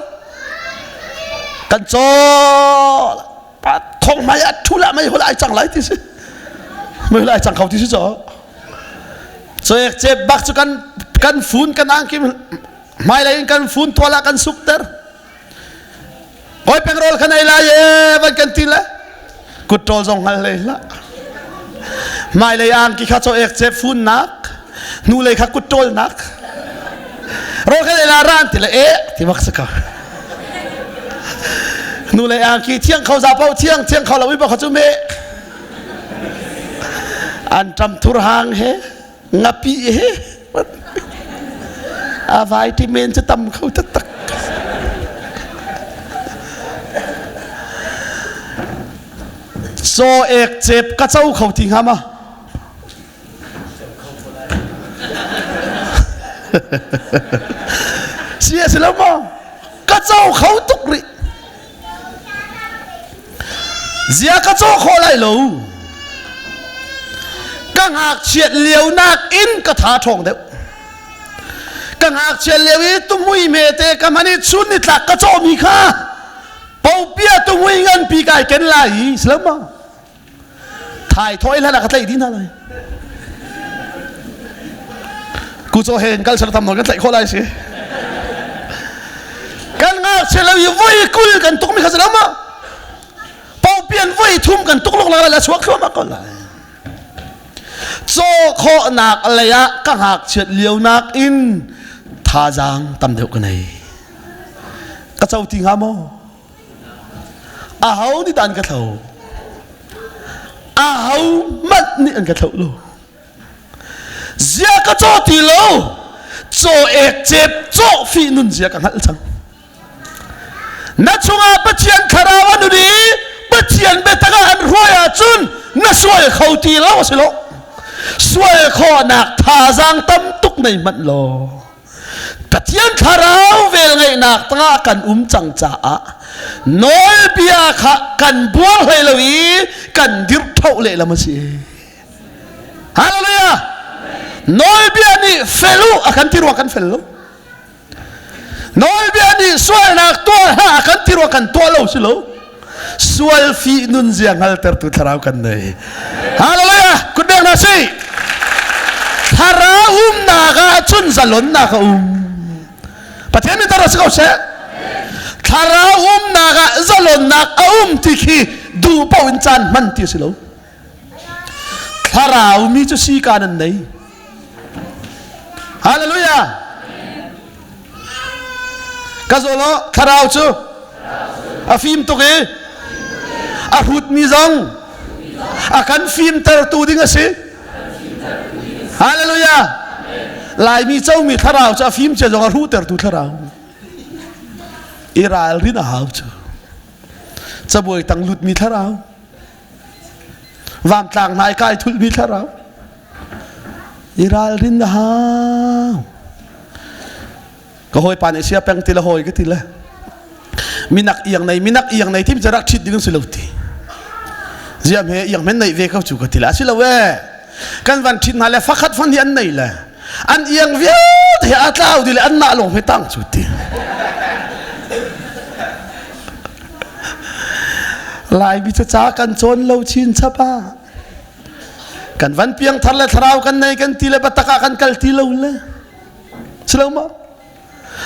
Kan caw thong mai ah thu la mai hol ai cang lai ti si. Mai hol ai cang kho ti si caw. Cek cep bak cu kan kan fun kan angki hmailei in kan fun tual ah kan sukter. Kawi peng rawl khan ei lai e van kan ti le kut ṭawl zong hngal hlei hlah. Hmailei angki kha caw ek cep funnak hnulei kha kut ṭawlnak rawl khan ei la ran ti le e ti bak si ko. Hnulei angki thiang kho za paoh thiang thiang kho lo i bak cu me an ṭam thur hang he ngapi he a vai ti men cu tam kho taktak. Caw ek cep ka co kho ti hnga ma? Si a si lo maw? Ka co kho tuk rih. Zia ka caw khawh lai lo. Ka ngakchiat lio nakin ka tha ṭhawng deuh. Ka ngakchiat lio i tumui mete ka hman i chun nitlak ka cawhmi kha popia tumui nganpi kai ken lai i si lo maw? Thai thawh i hlan ah ka tlaih dih hna lai. Kucaw he in kal sar tam nawn kan tlaih khawh lai si. Kan ngakchia lo i voi 20 kan tukmi kha si lo maw? Popian voi thum kan tuk luk lai la chuak thluahmah ko lai. Caw khawhnak lei ah ka ngakchiat lio nakin thazaang tam deuh ka nei. Ka co ti hnga maw? Aho nih dah an ka thlo? Aho hmanh nih an ka thlo lo. Zia ka caw ti lo. Caw ek cep cawh fi nun zia ka hngalh cang. Na chungah Pathian thlarau a nun i Pathian biatak ah an hruai ahcun na sual kho ti lo a si lo. Sual khawhnak thazaang tam tuk nei hmanh law Pathian thlarau velngeihnak tangah kan um cang caah nawlbia kha kan buar hlei lo i kan dirhṭhoh lehlam a si. Hallelujah! Nawlbia nih fel u a kan ti ruang kan fel lo. Nawlbia nih sualnak tuah hlah a kan ti ruang kan tuah lo si lo. Sual fi nunzia hngaltertu thlarau kan nei. Hallelujah! Kutbeng hna sih. Thlarau umnak ah cun zalonnak a um. Pathian min tar si ko seh. Thlarau umnak ah zalonnak a um ti khi duh paoh in caan hman ti a si lo. Thlarau mi cu si ka nan nei. Hallelujah! Ka zawl thlarau cu a fim tuk i a hrutmi zong a kan fimtertu ding a si. Hallelujah! Laimi comi thlarau cu a fim cia zong a hruhtertu thlarau. I ralrin a hau cu. Cabuai tang lutmi thlarau. Vantlang hna i kai thulhmi thlarau. I ralrin a hau. Ka hawipa nih sia peng ti le hawi ka ti le minak iang nei minak iang nei tim rak ṭhit ding si lo ti. Ziam he iang men nei ve ko cu ka ti le a si lo e. Kan van ṭhit hna le fakhat fan hi an nei le an iang vialte he a tlau di le an mah lawng he tang cu ti. Laimi cu ca kan cawn lo chin chap ah. Kan van piang thar le thlarau kan nei kan ti le biatak ah kan kal ti lo le. Si lo maw?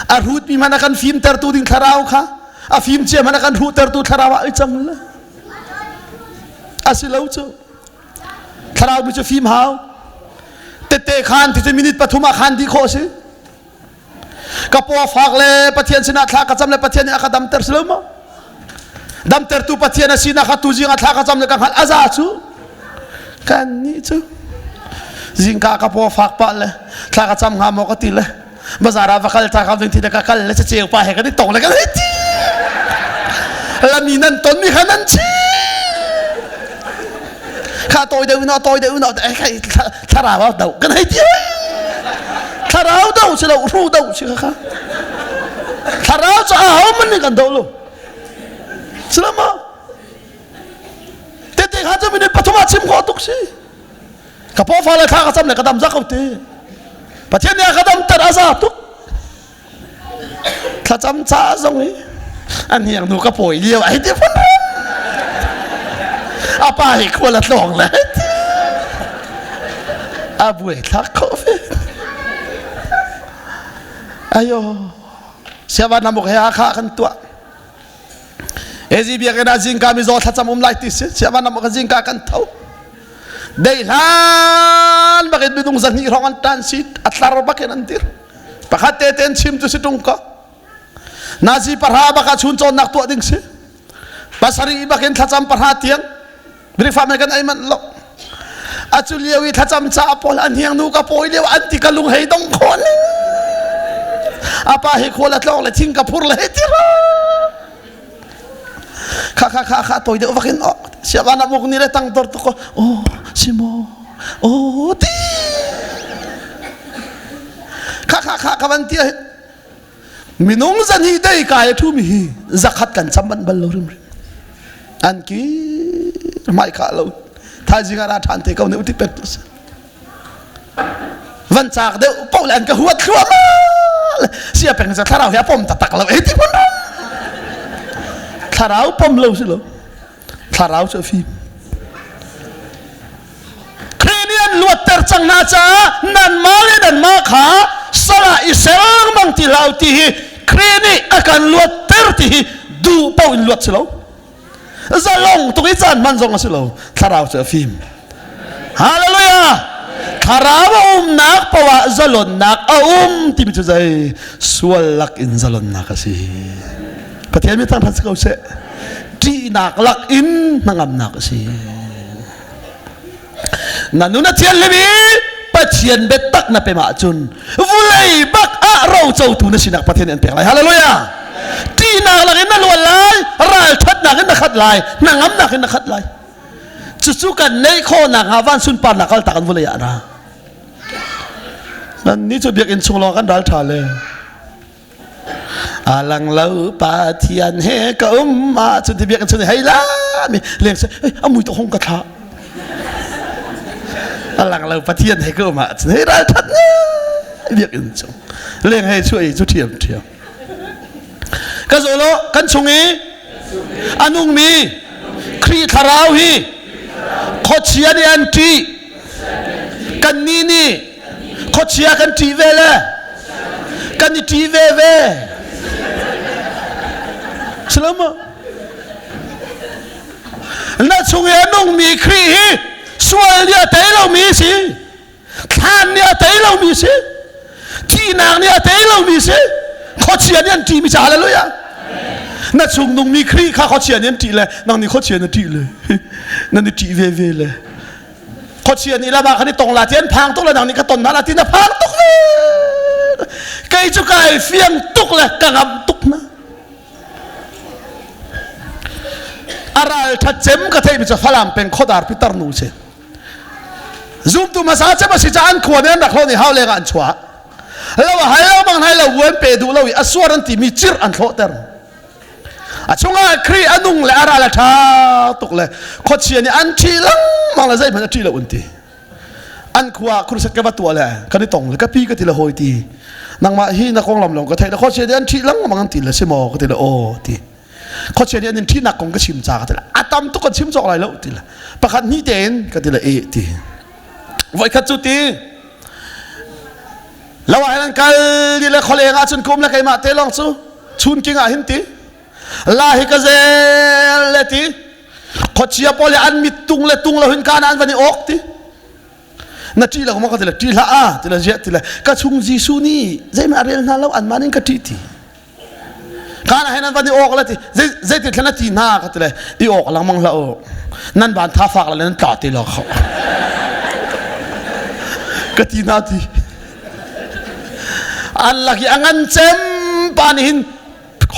A hrutmi hmanh a kan fimtertu ding thlarau kha a fim cia hmanh a kan hruhtertu thlarau ah ai cang le. A si lo cu. Thlarau mi cu fim hau. Tette khan ti cu minute pathum ah khan dih khawh a si. Ka paw fak le Pathian sinah thla ka cam le Pathian nih a ka damter si lo maw? Damtertu Pathian a sinak kha tuzing ah thla ka cam le ka hngalh a za cu. Kan nih cu zingka ka paw fak pah le thla ka cam hnga maw ka ti le bazar ah va kal ta ka ding ti le ka kal le caceu pa he kan i tong le kan hei ti. Lami nan ton mi kha nan chi. Kha tawi deuh in tawi deuh in ai thlarau ah do kan hei ti hoi. Thlarau do si lo hru do si kha kha. Thlarau cu aho man nih kan do lo. Si lo maw? Tete kha cu minute pathum ah chim khawh tuk si. Ka paw fa le thla ka cam le ka dam za ko ti. Pathian nih a ka damter a za tuk. Thlacam ca zong hi an hiang nu ka pawi lio ai ti phun a pa hi khual a tlawng le a buai thlak kho fe ayo siavan namuk he hakha kan tuah Ezi biakinn ah zingka mizaw thlacam um lai ti si siavan namuk zingka kan tho dei hlan bakin minung zahnih hrawng an tan si a tlar bakin an dir pakhat te ten chim cu si tung ko nazi pahra baka chun cawnnak tuah ding si pasarih bakin thlacam pahra tiang Birifa me kan ei manh lo acu lio i thlacam ca pawl an hiang nu ka pawi lio an ti ka lung hei dong khon apa hi khual a tlawng le thing ka phur le hei ti kha kha kha kha toi deuh vakin o siaban amuk ni le tang tor to ko oh simo oh ti kha kha kha ka van ti minung zan hi dei kai thu mi hi zakhat kan cham ban bal lo rim rim an ki mai kha lo thaizing ara than te ko ne uti pek tu van chak deuh po le an ka huat thluahmah sia peng sa thlarau hi a pom taktak lo e ti phun thlarau pom lo si lo thlarau cu a fim Khrih nih an luatter cang hna caah nanmah le nanmah kha sal ah i ser lengmang ti hlah u ti hi Khrih nih a kan luatter ti hi duh paoh in luat si lo zalong tuk i caan hman zong a si lo thlarau cu a fim hallelujah thlarau a umnak paoh ah zalonnak a um timi cu zei sual lak in zalonnak a si Pathian mi thangthat si ko seh ṭihnak lak in hnangamnak a si na nun a thianhlim i Pathian biatak na pem ahcun vulei bak ah rocotu na sinak Pathian nih an pek lai hallelujah ṭihnak lakin na luan lai ralṭhatnak in na khat lai hnangamnak in na khat lai cucu kan neih khawhnak hnga van sunparnak kaltak in vulei ah ra nan ni cu biakinn chung lawng kan ral ṭha le A lang lo Pathian he ka um ah cun ti biakinn chung hei la mi leng se a mui to hong ka thla a lang lo Pathian he ka um ah cun hei ral that biakinn chung leng hei chu ei chu thiam thiam ka zolo kan chung i a nungmi Khrih thlarau hi khuachia nih an ṭih kannih nih khuachia kan ṭih ve le kan i ṭih ve ve Salama na chung i a nungmi Khrih hi sual nih a tei lomi si thlan nih a tei lomi si thihnak nih a tei lomi si khuachia nih an ṭihmi si hallelujah na chung nungmi Khrih kha khuachia nih an ṭih le nang nih khuachia na ṭih le nan i ṭih ve ve le khuachia nih lama khan i tong la ti an phang tuk le nang nih ka ton hna la ti na phang tuk ve kei cu kai fiang tuk le ka ngam tuk na a ral ṭhat cem ka theih mi cu Falam peng khuadar pitar nu si zumtu hmasa cem a si caah an khua nih an rak hlawh nih hau leng ah an chuah lo a hal lo bang hai lo vuan pe duh lo i a suar an timi cirh an thlawhter a chungah Khrih a nung le a ral a ṭha tuk le khuachia nih an ṭhi lengmang le zeihmanh a ṭhi lo an ti an khua khurset ka va tuah le kan i tong le ka pi ka ti le hawi ti nangmah hi na konglam lawng ka theih le khuachia nih an ṭhi lengmang an ti le si maw ka ti le aw ti khuachia nih an in ṭhinak kong ka chim ca ka ti le a tam tuk kan chim cawk lai lo ti le pakhat hnih tein ka ti le e ti. Voikhat cu ti lo ah hin an kal di le khualeng ah cun kum le keimah te lawng cu chunking ah hin ti la hi ka zel le ti khuachia pawl hi an mit tung le tung lo hin kana an van i awk ti na ṭih lo maw ka ti le ṭih hlah a ti le ziah ti le ka chung Jesuh nih zeihmanh a rel hna lo anmah nih ka ṭih ti kana hen an van i awk le ti zeiti thlen a ti hna ka ti le i awk lengmang hlah u nan ban tha fak le nan tla ti lo kho ka ti hna ti an lak i a ngan cem pa nih hin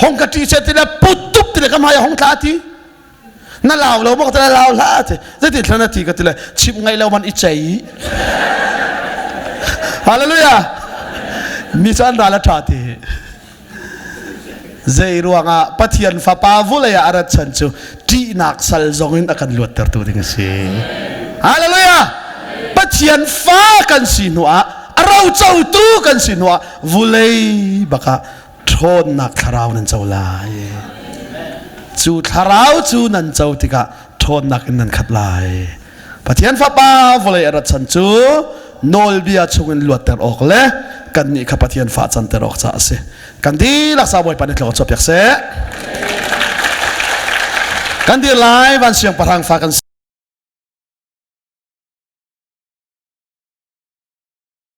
hong ka ṭi che ti le put tup ti le ka hmai hong tla ti na lau lo maw ka ti le lau hlah ti zeiti thlen a ti ka ti le chimh ngaih lo man i cei hallelujah mi cu an ral a ṭha ti zei ruangah Pathian fapa vulei ah a rat chan cu ṭihnak sal zong in a kan luattertu ding a si hallelujah Pathian fa kan si hnu ah a rocotu kan si hnu ah vulei bakah ṭhawnnak thlarau nan co lai. Cu thlarau cu nan co tikah ṭhawnnak in nan khat lai. Pathian Fapa vawlei a rat chan cu nawlbia chungin luatter awk le kannih kha Pathian fa canter awk caah a si. Kan dihlak sa Bawipa nih thlawk chuah piak seh. Kan dir lai van siangpahrang fa kan si.